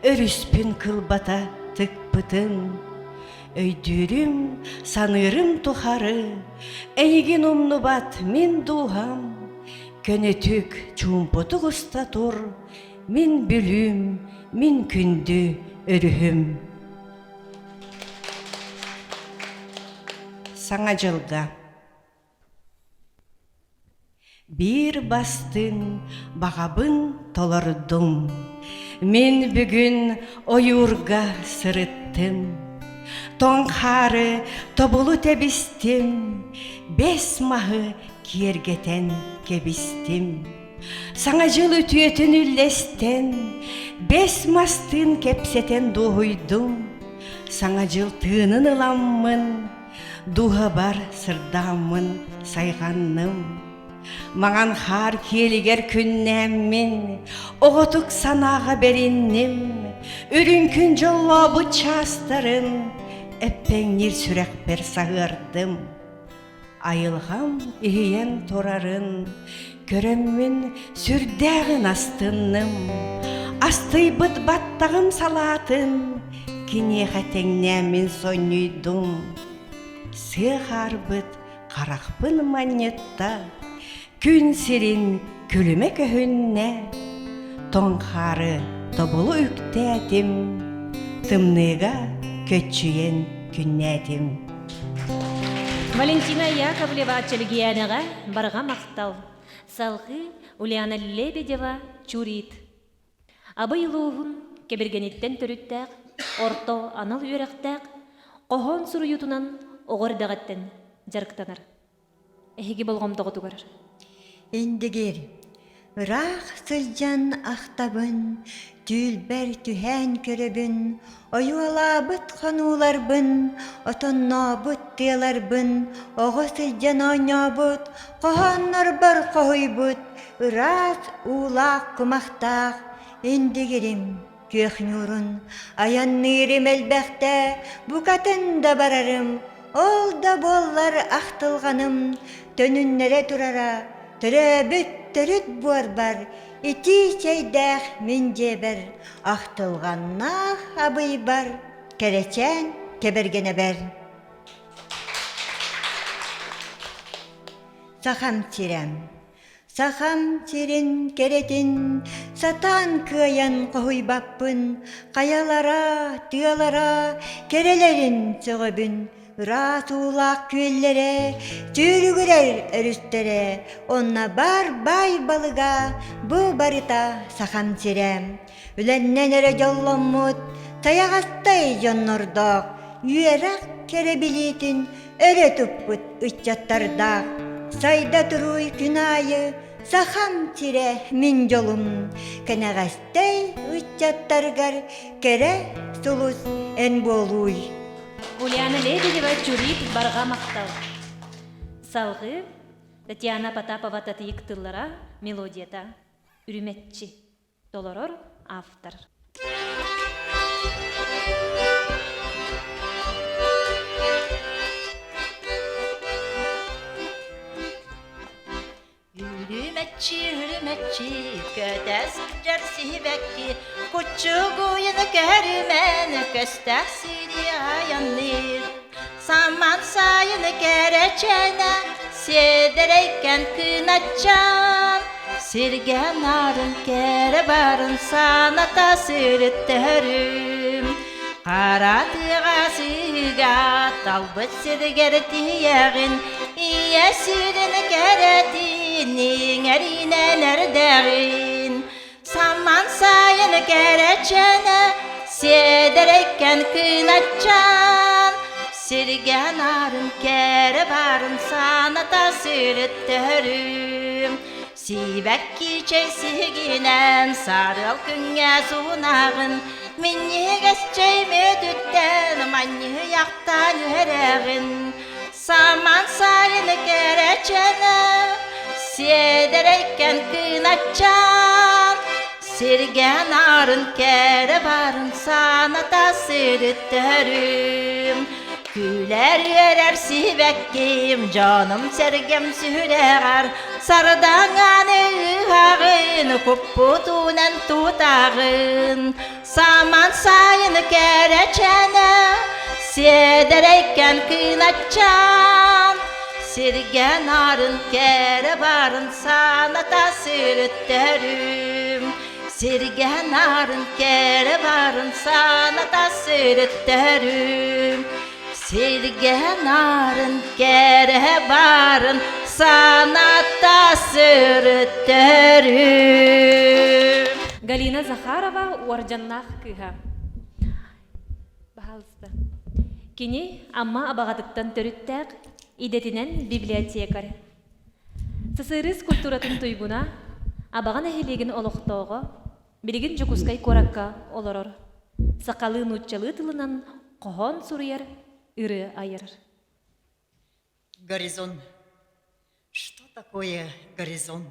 өрүспүн кылбата тыкпытын. Өйдүүрүм, саныырым тухары, эйигин умнубат мин дууһам, көнөтүк, чуумпутук уста тур, мин бүлүүм, мин күндү өрүһүм. Саҥа дьылга Биир бастыҥ баҕабын толордум, мин бүгүн ойуурга сырыттым. Тоҥ хаары тобулу тэбистим, бэс маһы киэргэтэн кэбистим. Саҥа дьыл үтүөтүн үллэстэн, бэс мастыын кэпсэтэн дуоһуйдум. Саҥа дьыл тыынын ыламмын, дууһабар сырдааммын сайҕанным. Маҥан хаар киэлигэр күннээммин, оҕотук санааҕа бэринним. Үрүҥ күн дьоллообут чаастарын эппэҥниир сүрэхпэр саһыардым. Айылҕам иһийэн турарын көрөммүн сүрдээҕин астынным. Астыйбыт баттаҕым салаатын киниэхэ тэҥнээммин сонньуйдум. Сыа хаарбыт харахпын манньытта, күн сирин күлүмэ көһүннэ. Тоҥ хаары тобулу үктээтим, тымныыга көччүйэн күннээтим. Валентина Яковлева Чэлгийээнэҕэ барҕа махтал. Салҕыы Ульяна Лебедева Чурит. Абый улууһун Кэбиргэниттэн төрүттээх, орто анал үөрэхтээх, хоһоон суруйуутунан оҕо эрдэҕиттэн дьарыктанар. Эһиги болҕомтоҕутугар. Индигир, ыраах сылдьан ахтабын, түүлбэр түһээн көрөбүн, ойуолаабыт хонууларбын, отоннообут тыаларбын, оҕо сылдьан оонньообут, хоһооннорбор хоһуйбут, ыраас уулаах кумахтаах Индигирим күөх ньуурун айанныырым элбэхтэ, букатын да барарым, ол да буоллар ахтылҕаным төнүннэрэ турара, төрөөбүт төрүт буорбар, итии чэйдээх мин дьиэбэр, ахтылҕаннаах абыйбар, кэрэчээн кэбэргэнэбэр. Сахам сирэм Сахам сирин кэрэтин сатаан кыайан хоһуйбаппын, хайалара, тыалара кэрэлэрин сөҕөбүн, ыраас уулаах күөллэрэ, түүрүгүрэр өрүстэрэ, онно баар баай балыга бу барыта Сахам сирэ. Үлэннэн эрэ дьолломмут сайаҕастай дьоннордоох, үөрэх кэрэ билиитин өрө туппут ыччаттардаах, сайда туруй күн аайы Сахам сирэ мин дьолум, кэнэҕэстэй ыччаттаргар кэрэ сулус эн буолууй. Ульяна Лебедева Чурит барҕа махтал. Салгыы Татьяна Потапова Татыйык тыллара мелодията Үрүмэччи. Толорор автор. Үрүмэччи, үрүмэччи, көтө сылдьар сиһибэкки, куччугуйун көһөрүмэн, көстөх сири айанныыр. Саман сайын кэрэчээнэ, сиэдэрэйкэн кыначчаан, сиргэ нарын кэрэ барын саната сырыттыһарым. Хара тыаҕа сыыга талбыт сиргэр тиийэҕин, ийэ сирин кэрэтин иҥэринэн эрдэҕин. Саман сайын кэрэчэнэ, сиэдэрэйкэн кыначчаан, сиргэ нарын кэрэ барын саната сырыттыһарым. Сиибэкки чэй сиһигинэн сарыал күҥҥэ суһунаҕын, минньигэс чэй мүөтүттэн манньыйахтаан үһэрэҕин. Саман сайын кэрэчэнэ, сиэдэрэйкэн кыначчаан, сиргэ нарын кэрэ барын саната сырыттарым. Күлэр үөрэр сибэкким, дьонум-сэргэм сүрэҕэр сардаҥаны ыһаҕын, куппутунан тутаҕын. Саман сайын кэрэчэнэ, сиэдэрэйкэн кыначчаан, сиргэ нарын кэрэ барын саната сырыттэрим. Сиргэ нарын кэрэ барын саната сырыттэрим. Сиргэ нарын кэрэ барын саната сырыттэрим. Галина Захарова уордьаннаах кыыһа. Баһаалыста. Кини Амма Абаҕатыттан төрүттээх, идэтинэн библиотекарь. ССРС культуратын туйгуна, Абаҕа нэһилиэгин олохтооҕо, Билигин Дьокуускай куоракка олорор, сахалыы-нууччалыы тылынан хоһоон суруйар, ырыа айар. Горизонт. Что такое горизонт?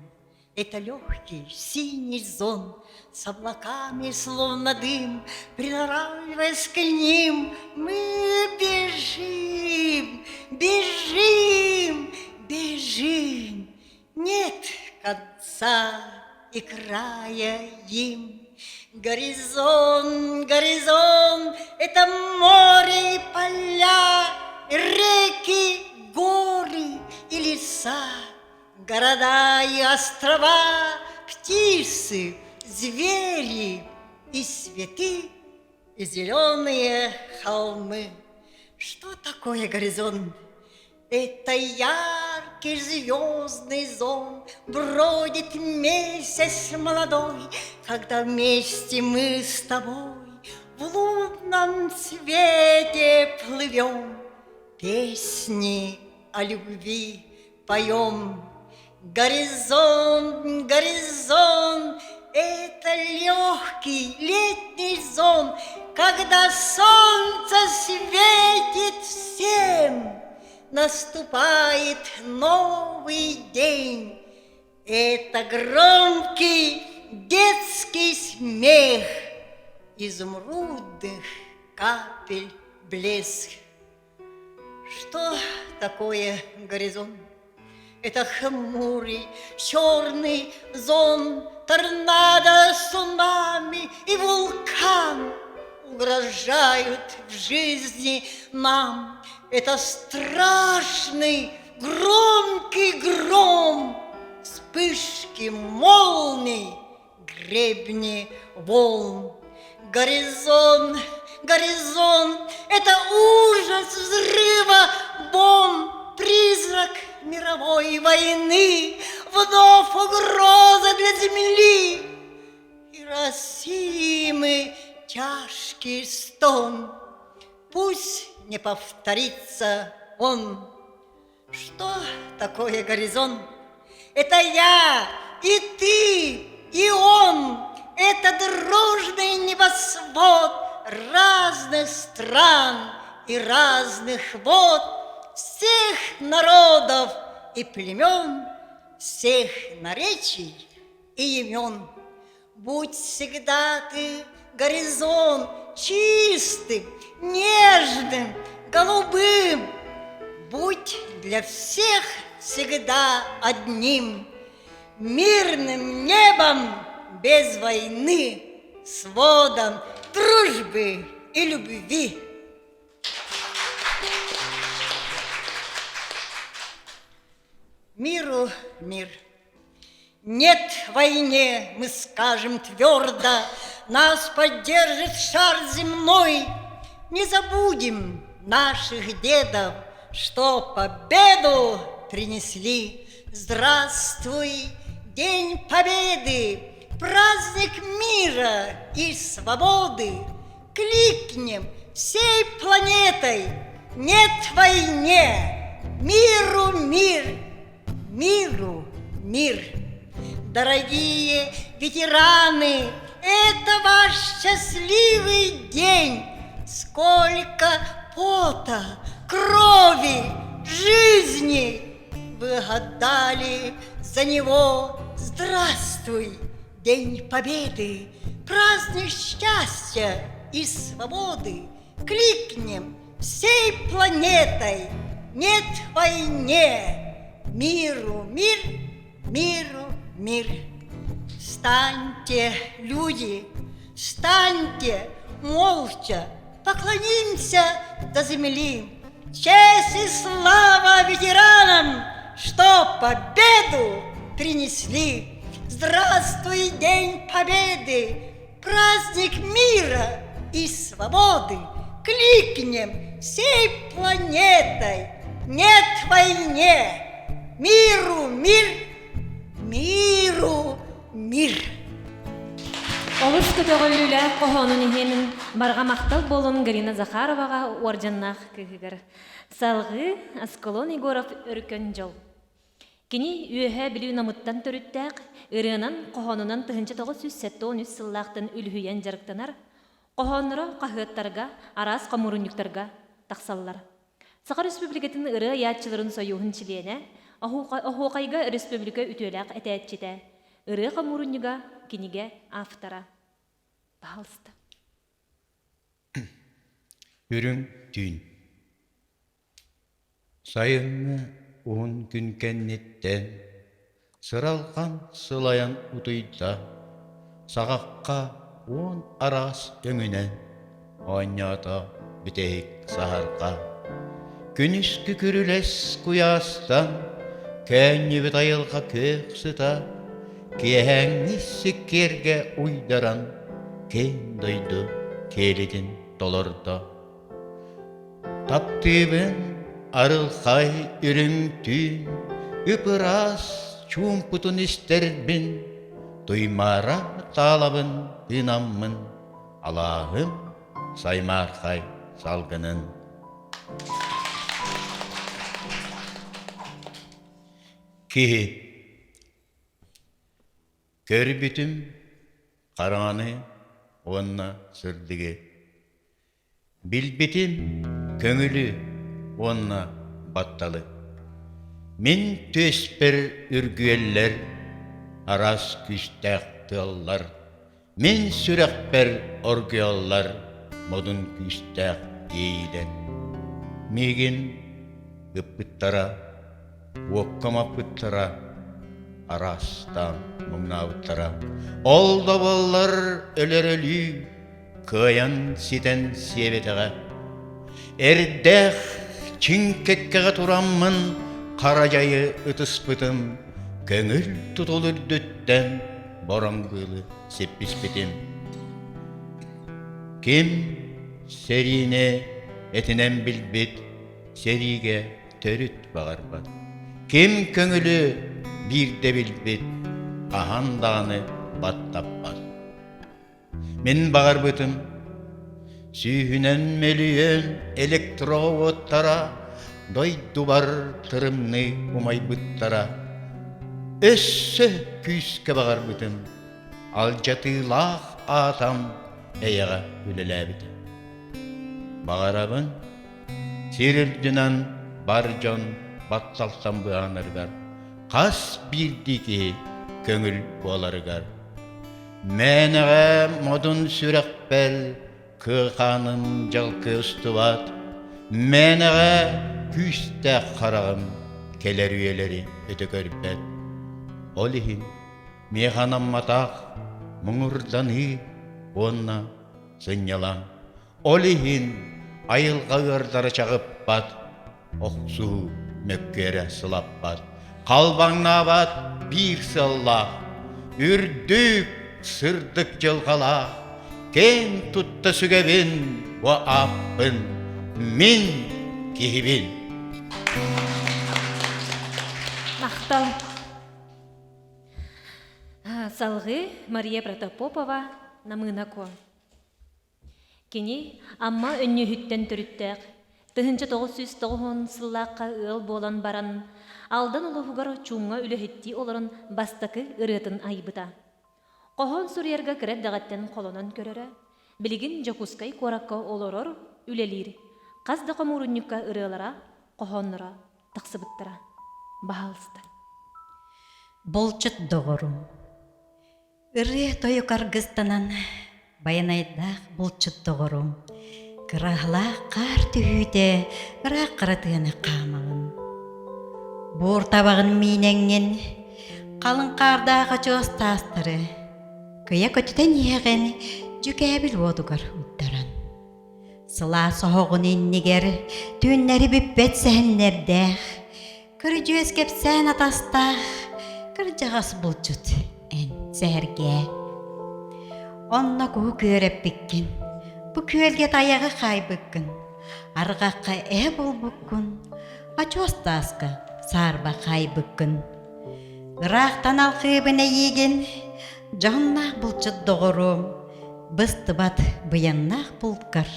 Это легкий синий зон с облаками, словно дым, приноравливаясь к ним, мы бежим, бежим, бежим. Нет конца и края им. Горизонт, горизонт — это море и поля, реки, горы и леса, города и острова, птицы, звери и цветы, и зеленые холмы. Что такое горизонт? Это яркий звездный зон, Бродит месяц молодой, Когда вместе мы с тобой В лунном свете плывем, Песни о любви поем. Горизонт, горизонт, это легкий летний зон, Когда солнце светит всем, Наступает новый день. Это громкий детский смех, Изумрудных капель блеск. Что такое горизонт? Это хмурый черный зон, Торнадо, цунами и вулкан Угрожают в жизни нам. Это страшный громкий гром, Вспышки молний, гребни волн. Горизонт, горизонт — это ужас взрыва бомб, призрак мировой войны, вновь угроза для земли. И России мы тяжкий стон, пусть не повторится он. Что такое горизонт? Это я, и ты, и он. Это дружный небосвод разных стран и разных вод, всех народов и племен, всех наречий и имен. Будь всегда ты, горизонт, чистым, нежным, голубым. Будь для всех всегда одним, мирным небом без войны, сводом дружбы и любви. Миру мир. Нет войне, мы скажем твердо, Нас поддержит шар земной. Не забудем наших дедов, Что победу принесли. Здравствуй, День Победы, праздник мира и свободы. Кликнем всей планетой, нет войне, миру мир, миру мир. Дорогие ветераны, это ваш счастливый день. Сколько пота, крови, жизни вы отдали за него. Здравствуй, День Победы, праздник счастья и свободы. Кликнем всей планетой, нет войне, миру мир, миру мир. Встаньте, люди, встаньте, молча, поклонимся до земли. Честь и слава ветеранам, что победу принесли. Здравствуй, День Победы, праздник мира и свободы. Кликнем всей планетой, нет войне, миру мир, миру мир. Олус көтөҕүллүүлээх хоһоонун иһин барҕа махтал буолун Галина Захароваҕа уордьаннаах кыыһыгар. Салҕыы Аскалон Егоров Өркөн дьол. Кини Үөһээ Бүлүү Намыттан төрүттээх, ырыанан, хоһоонунан 1973 сыллаахтан үлүһүйэн дьарыктанар, хоһоонноро хаһыаттарга, араас хомуурунньуктарга тахсаллар. Саха Республикатын ырыа айааччыларын сойууһун чилиэнэ, Оһуохайга республика үтүөлээх этээччитэ, ырыа хомуурунньуга, кинигэ автора. Пожалуйста. Үрүҥ түүн Сайыҥҥы уһун күн кэнниттэн сыралҕан сылайан утуйда, саҕахха уон араас өҥүнэн оонньоото бүтэһик саһарҕа. Күнүскү күрүлэс куйаастан көөнньүбүт айылҕа күөх сыта. Киэһээҥҥи сиккиэргэ уйдаран киэҥ дойду киэлитин толордо. Таптыыбын арылхай үрүҥ түүн, ып-ыраас чуумпутун истэрбин, туймаара таалабын тыынаммын, алааһым саймаархай салгынын. Киһи Көрбүтүм хараҥаны уонна сырдыгы Билбитим көҥүлү уонна батталы. Мин түөспэр үргүөллэр араас күүстээх тыаллар, мин сүрэхпэр оргуйаллар модун күүстээх иэйиилэр. Миигин ыппыттара, уокка маппыттара, араастаан муҥнаабыттара. Ол да буоллар өлөр өлүү кыайан ситэн сиэбэтэҕэ. Эрдээх чиҥ кэккэҕэ тураммын хара дьайы ытыспытым, көҥүл тутул үрдүттэн бороҥ быылы сипписпитим. Ким сэриини этинэн билбит сэриигэ төрүт баҕарбат. Ким көҥүлү биирдэ билбит хаһан даҕаны баттаппат. Мин баҕарбытым сүүһүнэн мөлүйүөн электроводтара дойдубар тырымныы умайбыттара. Өссө күүскэ баҕарбытым алдьатыылаах аатам эйэҕэ үлэлээбитэ. Баҕарабын сир үрдүнэн бар дьон батталтан быһаанарыгар хас биирдии киһи көҥүл буоларыгар Мээнэҕэ модун сүрэхпэр кыахааным дьалкы устубат, мээнэҕэ күүстээх хараҕым кэлэр үйэлэри өтө көрбөт. Ол иһин миэхэ анамматах муҥурданыы уонна сынньалаҥ. Ол иһин айылҕа ыардара чаҕыппат, охсуһуу мөккүөрэ сылаппат, халбаҥнаабат биир сыаллаах, үрдүк сырдык дьылҕалаах, кэм тутта сүгэбин бу ааппын, мин киһибин. Махтал. Салгыы Мария Протопопова Намыына Куо. Кини Амма Өнньүөһүттэн төрүттээх, 1990 сыллаахха ыал буолан баран, Алдан улууһугар чуумҥа үлэһиттии олорон бастакы ырыатын айбыта. Хоһоон суруйарга кыра эрдэҕиттэн холонон көрөрө, билигин Дьокуускай куоракка олорор, үлэлиир, хас да хомуурунньукка ырыалара, хоһоонноро тахсыбыттара. Баһаалыста. Булчут доҕорум Ырыа-тойук аргыстанан байанайдаах булчут доҕорум, кыраһалаах хаар түһүүтэ ыраах хара тыаны хаамаҕын. Буор табаҕын миинэҥҥин, халыҥ хаардаах очуос таастары кыйа көтүтэн иһэҕин дьүкээбил уотугар уктаран. Сылаас оһоҕун иннигэр түүннэри бүппэт сэһэннэрдээх, Көрүдьүөс кэпсээн атастаах, кырдьаҕас булчут эн сэһэргээ. Онно куһу күөрэппиккин, бу күөлгэ тайаҕы хаайбыккын, арҕахха эһэ булбуккун, очуос тааска саарба хаайбыккын. Ыраахтан алхыыбын эйиигин, дьоһуннаах булчут доҕоруом, быстыбат быйаннаах булкар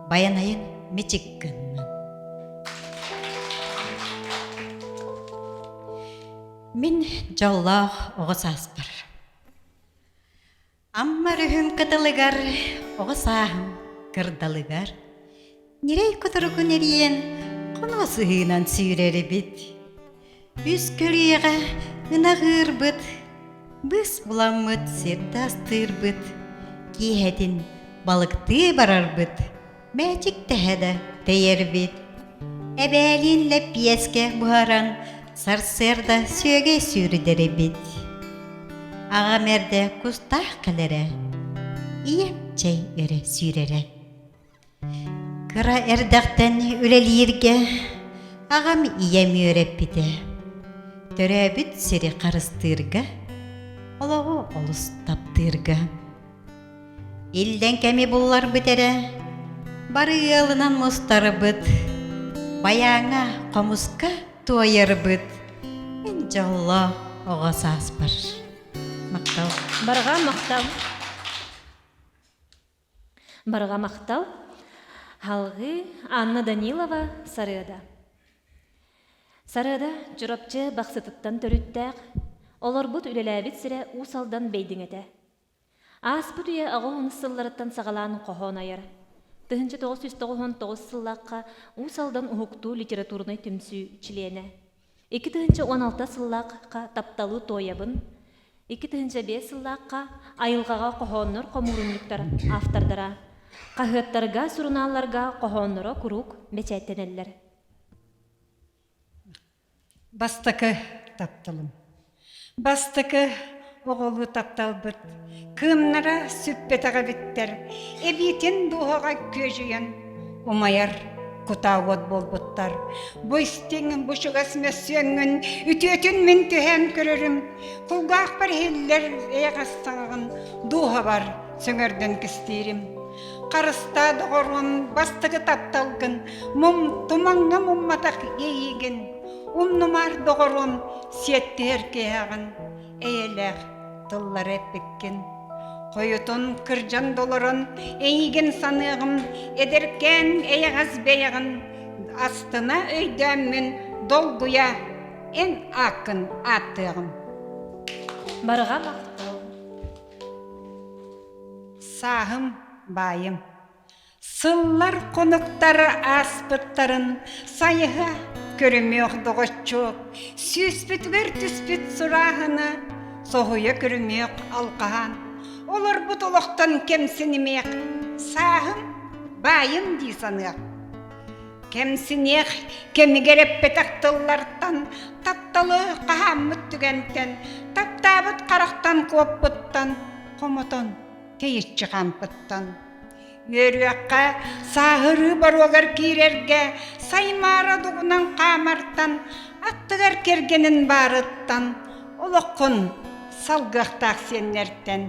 Байанайын мичик гыннын. Мин дьоллоох оҕо сааспар. Амма өрүһүм кытылыгар, оҕо сааһым кырдалыгар ньирэй кутуругун эрийэн хонуу сыһыынан сүүрэр эбит. Үс көлүйэҕэ ынах ыырбыт, быс буламмыт сир да астыырбыт, киэһэтин балыктыы барарбыт, мээчик тэһэ да тэйэрбит. Эбээлиин лэппиэскэ буһаран сарсыарда сүөгэй сүүрдэр эбит. Аҕам эрдэ кустаах кэлэрэ, ийэм чэй өрө сүүрэрэ. Кыра эрдэхтэн үлэлииргэ аҕам ийэм үөрэппитэ. Төрөөбүт сири харыстыырга. Олоҕу олус таптыырга. Иллэҥ кэми булларбыт эрэ, бары ыалынан мустарбыт, байааҥҥа, хомуска туойарбыт. Мин дьоллоох оҕо сааспар. Махтал. Барҕа махтал. Барҕа махтал. Халҕыы Анна Данилова Сарыада. Сарыада Чурапчы Бахсытыттан төрүттээх, олорбут үлэлээбит сирэ Уус Алдан Бэйдиҥэтэ. Ааспыт үйэ аҕыс сылларыттан саҕалаан хоһоон айар. 1999 сыллаахха Уус Алдан Уһуктуу литературнай түмсүү чилиэнэ. 2016 сыллаахха Тапталы туойабын, 2005 сыллаахха Айылҕаҕа хоһооннор хомуурунньуктар автордара, хаһыаттарга, сурунаалларга хоһоонноро куруук бэчээттэнэллэр. Бастакы тапталым. Бастакы оҕолуу тапталбыт кыымнара сүппэтэх эбиттэр, эбиитин дууһаҕа күөдьүйэн умайар кутаа уот буолбуттар. Бу истиҥ, бу чугас мөссүөҥҥүн үтүөтүн мин түһээн көрөрүм, кулгаахпар иһиллэр эйэҕэс саҥаҕын дууһабар сөҥөрдөн кистиирим. Харыстаа доҕоруом бастакы тапталгын, мум тумаҥҥа мумматах иэйиигин, умнумаар доҕоруом сиэттиһэр киһэҕин, эйэлээх тыллары эппиккин. Хойутун кырдьан долорон эйигин саныаҕым, эдэркээн эйэҕэс бэйэҕин астына өйдөөммүн долгуйа эн ааккын ааттыаҕым. Барҕа махтал. Сааһым баайым. Сыллар хонуктар ааспыттарын сайыһа көрүмүөх доҕоччуок, сүүспүтүгэр түспүт сурааһыны соһуйа көрүмүөх алҕаһаан, олорбут олохтон кэмсинимиэх, сааһым баайым дии саныах. Кэмсиниэх кэмигэр эппэтэх тыллартан, тапталы хаһааммыт түгэнтэн, таптаабыт харахтан куоппуттан, хомотон тэйиччи хаампыттан. Үөрүөххэ, сааһырыы боруогар киирэргэ, саймаара дугунан хаамартан, аттыгар кэргэнин баарыттан, олоххун салгыахтаах сиэннэртэн.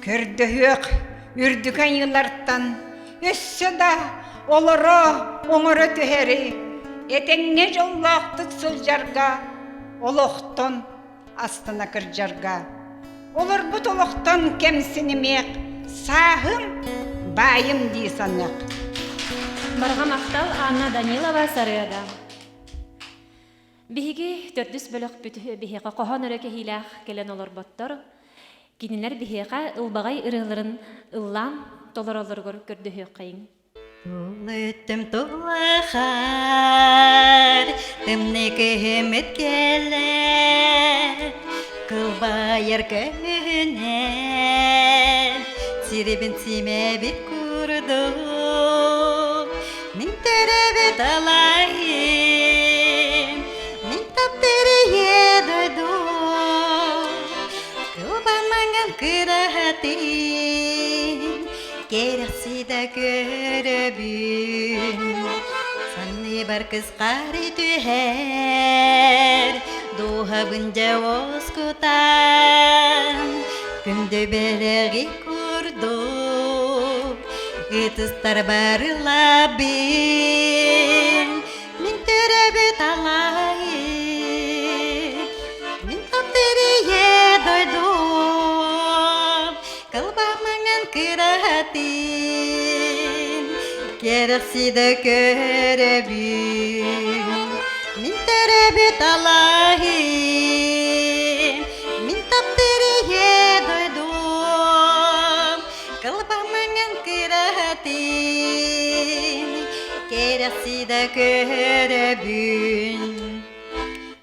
Көрдөһүөх үрдүк айыылартан өссө да олоро оҥоро түһэри, этэҥҥэ дьоллоохтук сылдьарга, олохтон астына кырдьарга. Олорбут олохтон кэмсинимиэх, сааһым, баайым дии саныах. Барҕа махтал Анна Данилова Сарыада. Биһиги төрдүс бөлөхпүт биһиэхэ хоһоон өрө кэһиилээх кэлэн олорботтор. Кинилэр биһиэхэ ылбаҕай ырыаларын ыллаан толороллоругар көрдөһүөххэйиҥ. Тулыттым тулахар, тымныы кыһыммыт кэлэр, кылбайар көһүнэн, сирибин симэбит курдук, мин төрөбүт алайым, мин таптыыр ийэ дойдум, кылбамаҥан кыраһатын, Кэрэхситэ көрөбүн, санныбар кысхары түһэр, дууһабын дьэ уоскутан, күндү бэлэҕи курдук, ытыстар барылабын, мин төрөбүт алайым, мин таптыыр ийэ дойдум, Кылбамаҥан кыраһатын кэрэхсидэ көрөбүн. Мин төрөбүт алаһым, мин таптыыр ийэ дойдум. Кылбамаҥан кыраһатын кэрэхсидэ көрөбүн.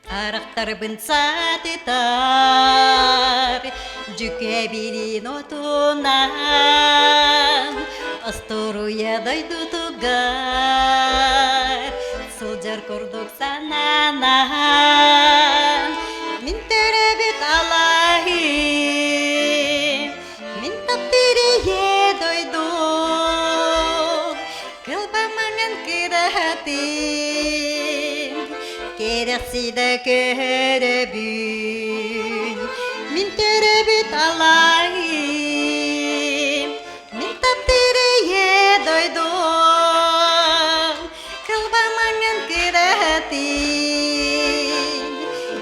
Харахтарбын саатытар, дьүкэбилин отунан, остуоруйа дойдутугар сылдьар курдук сананан, мин төрөбүт алаһым, мин таптыыр ийэ дойдум, Кылбамаҥан кыраһатын, кэрэхсидэ көрөбүн. Төрөөбүт алааһым, мин таптыыр ийэ дойдум, кылбамаҥын кыратыы,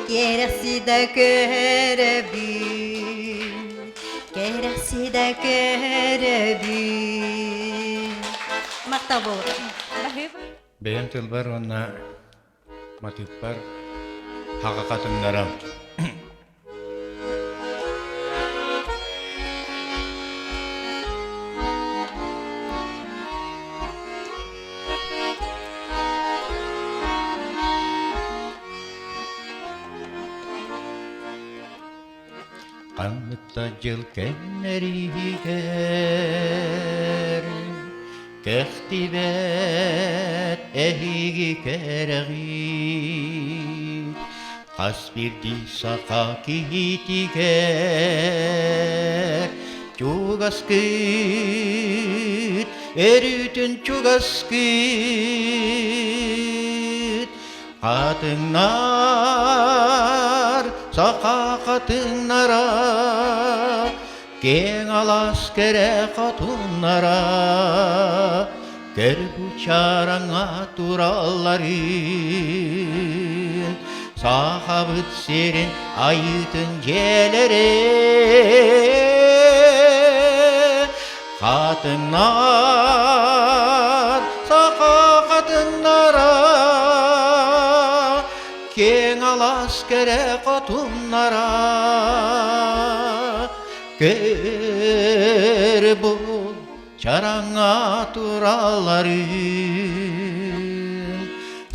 кэрэхсидэ көрөбүн, кэрэхсидэ көрөбүн. Махтал буолуо. Бэйэм тылбар уонна матыыппар хаҕа хатыҥнарам. Ханнык да дьыл кэмнэригэр кэхтибэт эһиги кэрэҕит, хас биирдии саха киһитигэр чугаскыт, өрүүтүн чугаскыт. Хатыҥнар, саха хатыҥнара, киэҥ алаас кэрэ хотуннара, көрбү чараҥа туралларын, сахабыт сирин айыытын дьиэлэрэ. Хатыҥнар, саха хатыҥнара, киэҥ алаас кэрэ хотуннара, көр бу чараҥҥа туралларын,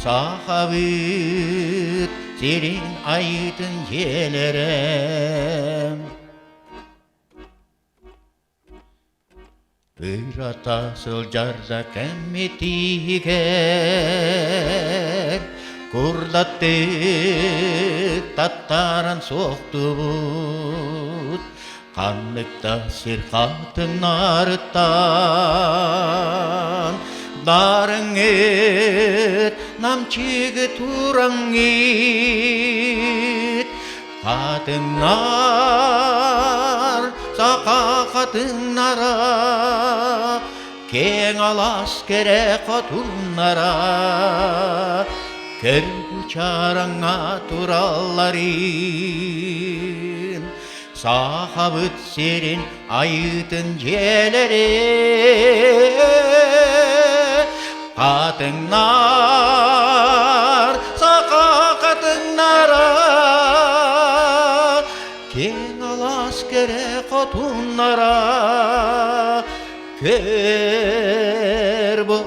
сахабыт сирин айыытын дьиэлэрэ. Ырата сылдьар да кэммитигэр курдаттыы таттаран суохтубут ханнык да сир хатыҥнарыттан дарыҥыт намчыгы тураҥҥыт Хатыҥнар, саха хатыҥнара, киэҥ алаас кэрэ хотуннара, көргү чараҥҥа туралларын, сахабыт сирин айыытын дьиэлэрэ. Хатыҥнар, саха хатыҥнара, киэҥ алаас кэрэ хотуннара, көр бу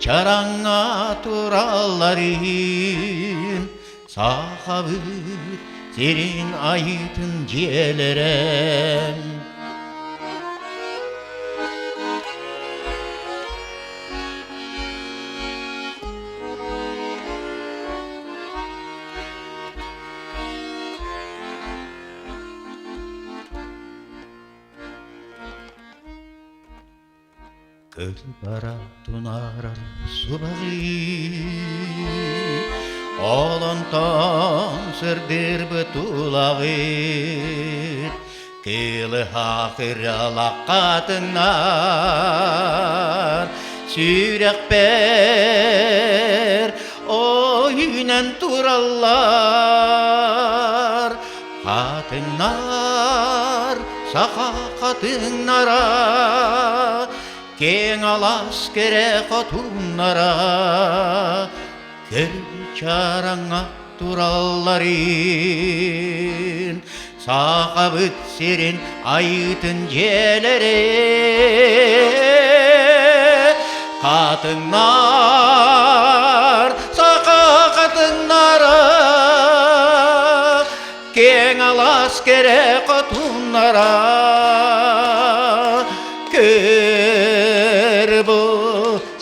чараҥҥа туралларын, сахабыт сирин айыытын дьиэлэрэ. Кылбара тунаарар субаҕы Ол онтон сырдырбыт улаҕыт Кылыһах ыралаххатыннар Сүрэхпэр ойунан тураллар Хатыҥнар, саха хатыҥнара, киэҥ алаас кэрэ хотуннара, көргү чараҥҥа туралларын, сахабыт сирин айыытын дьиэлэрэ. Хатыҥнар, саха хатыҥнара, киэҥ алаас кэрэ хотуннара, көр бу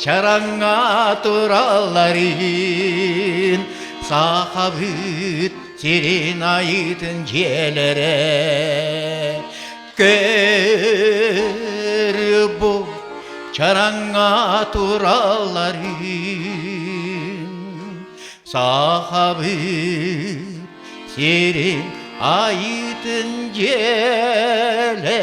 чараҥҥа туралларын, сахабыт сирин айыытын дьиэлэрэ. Көр бу чараҥҥа туралларын, сахабыт сирин Айыытын дьиэлэрэ.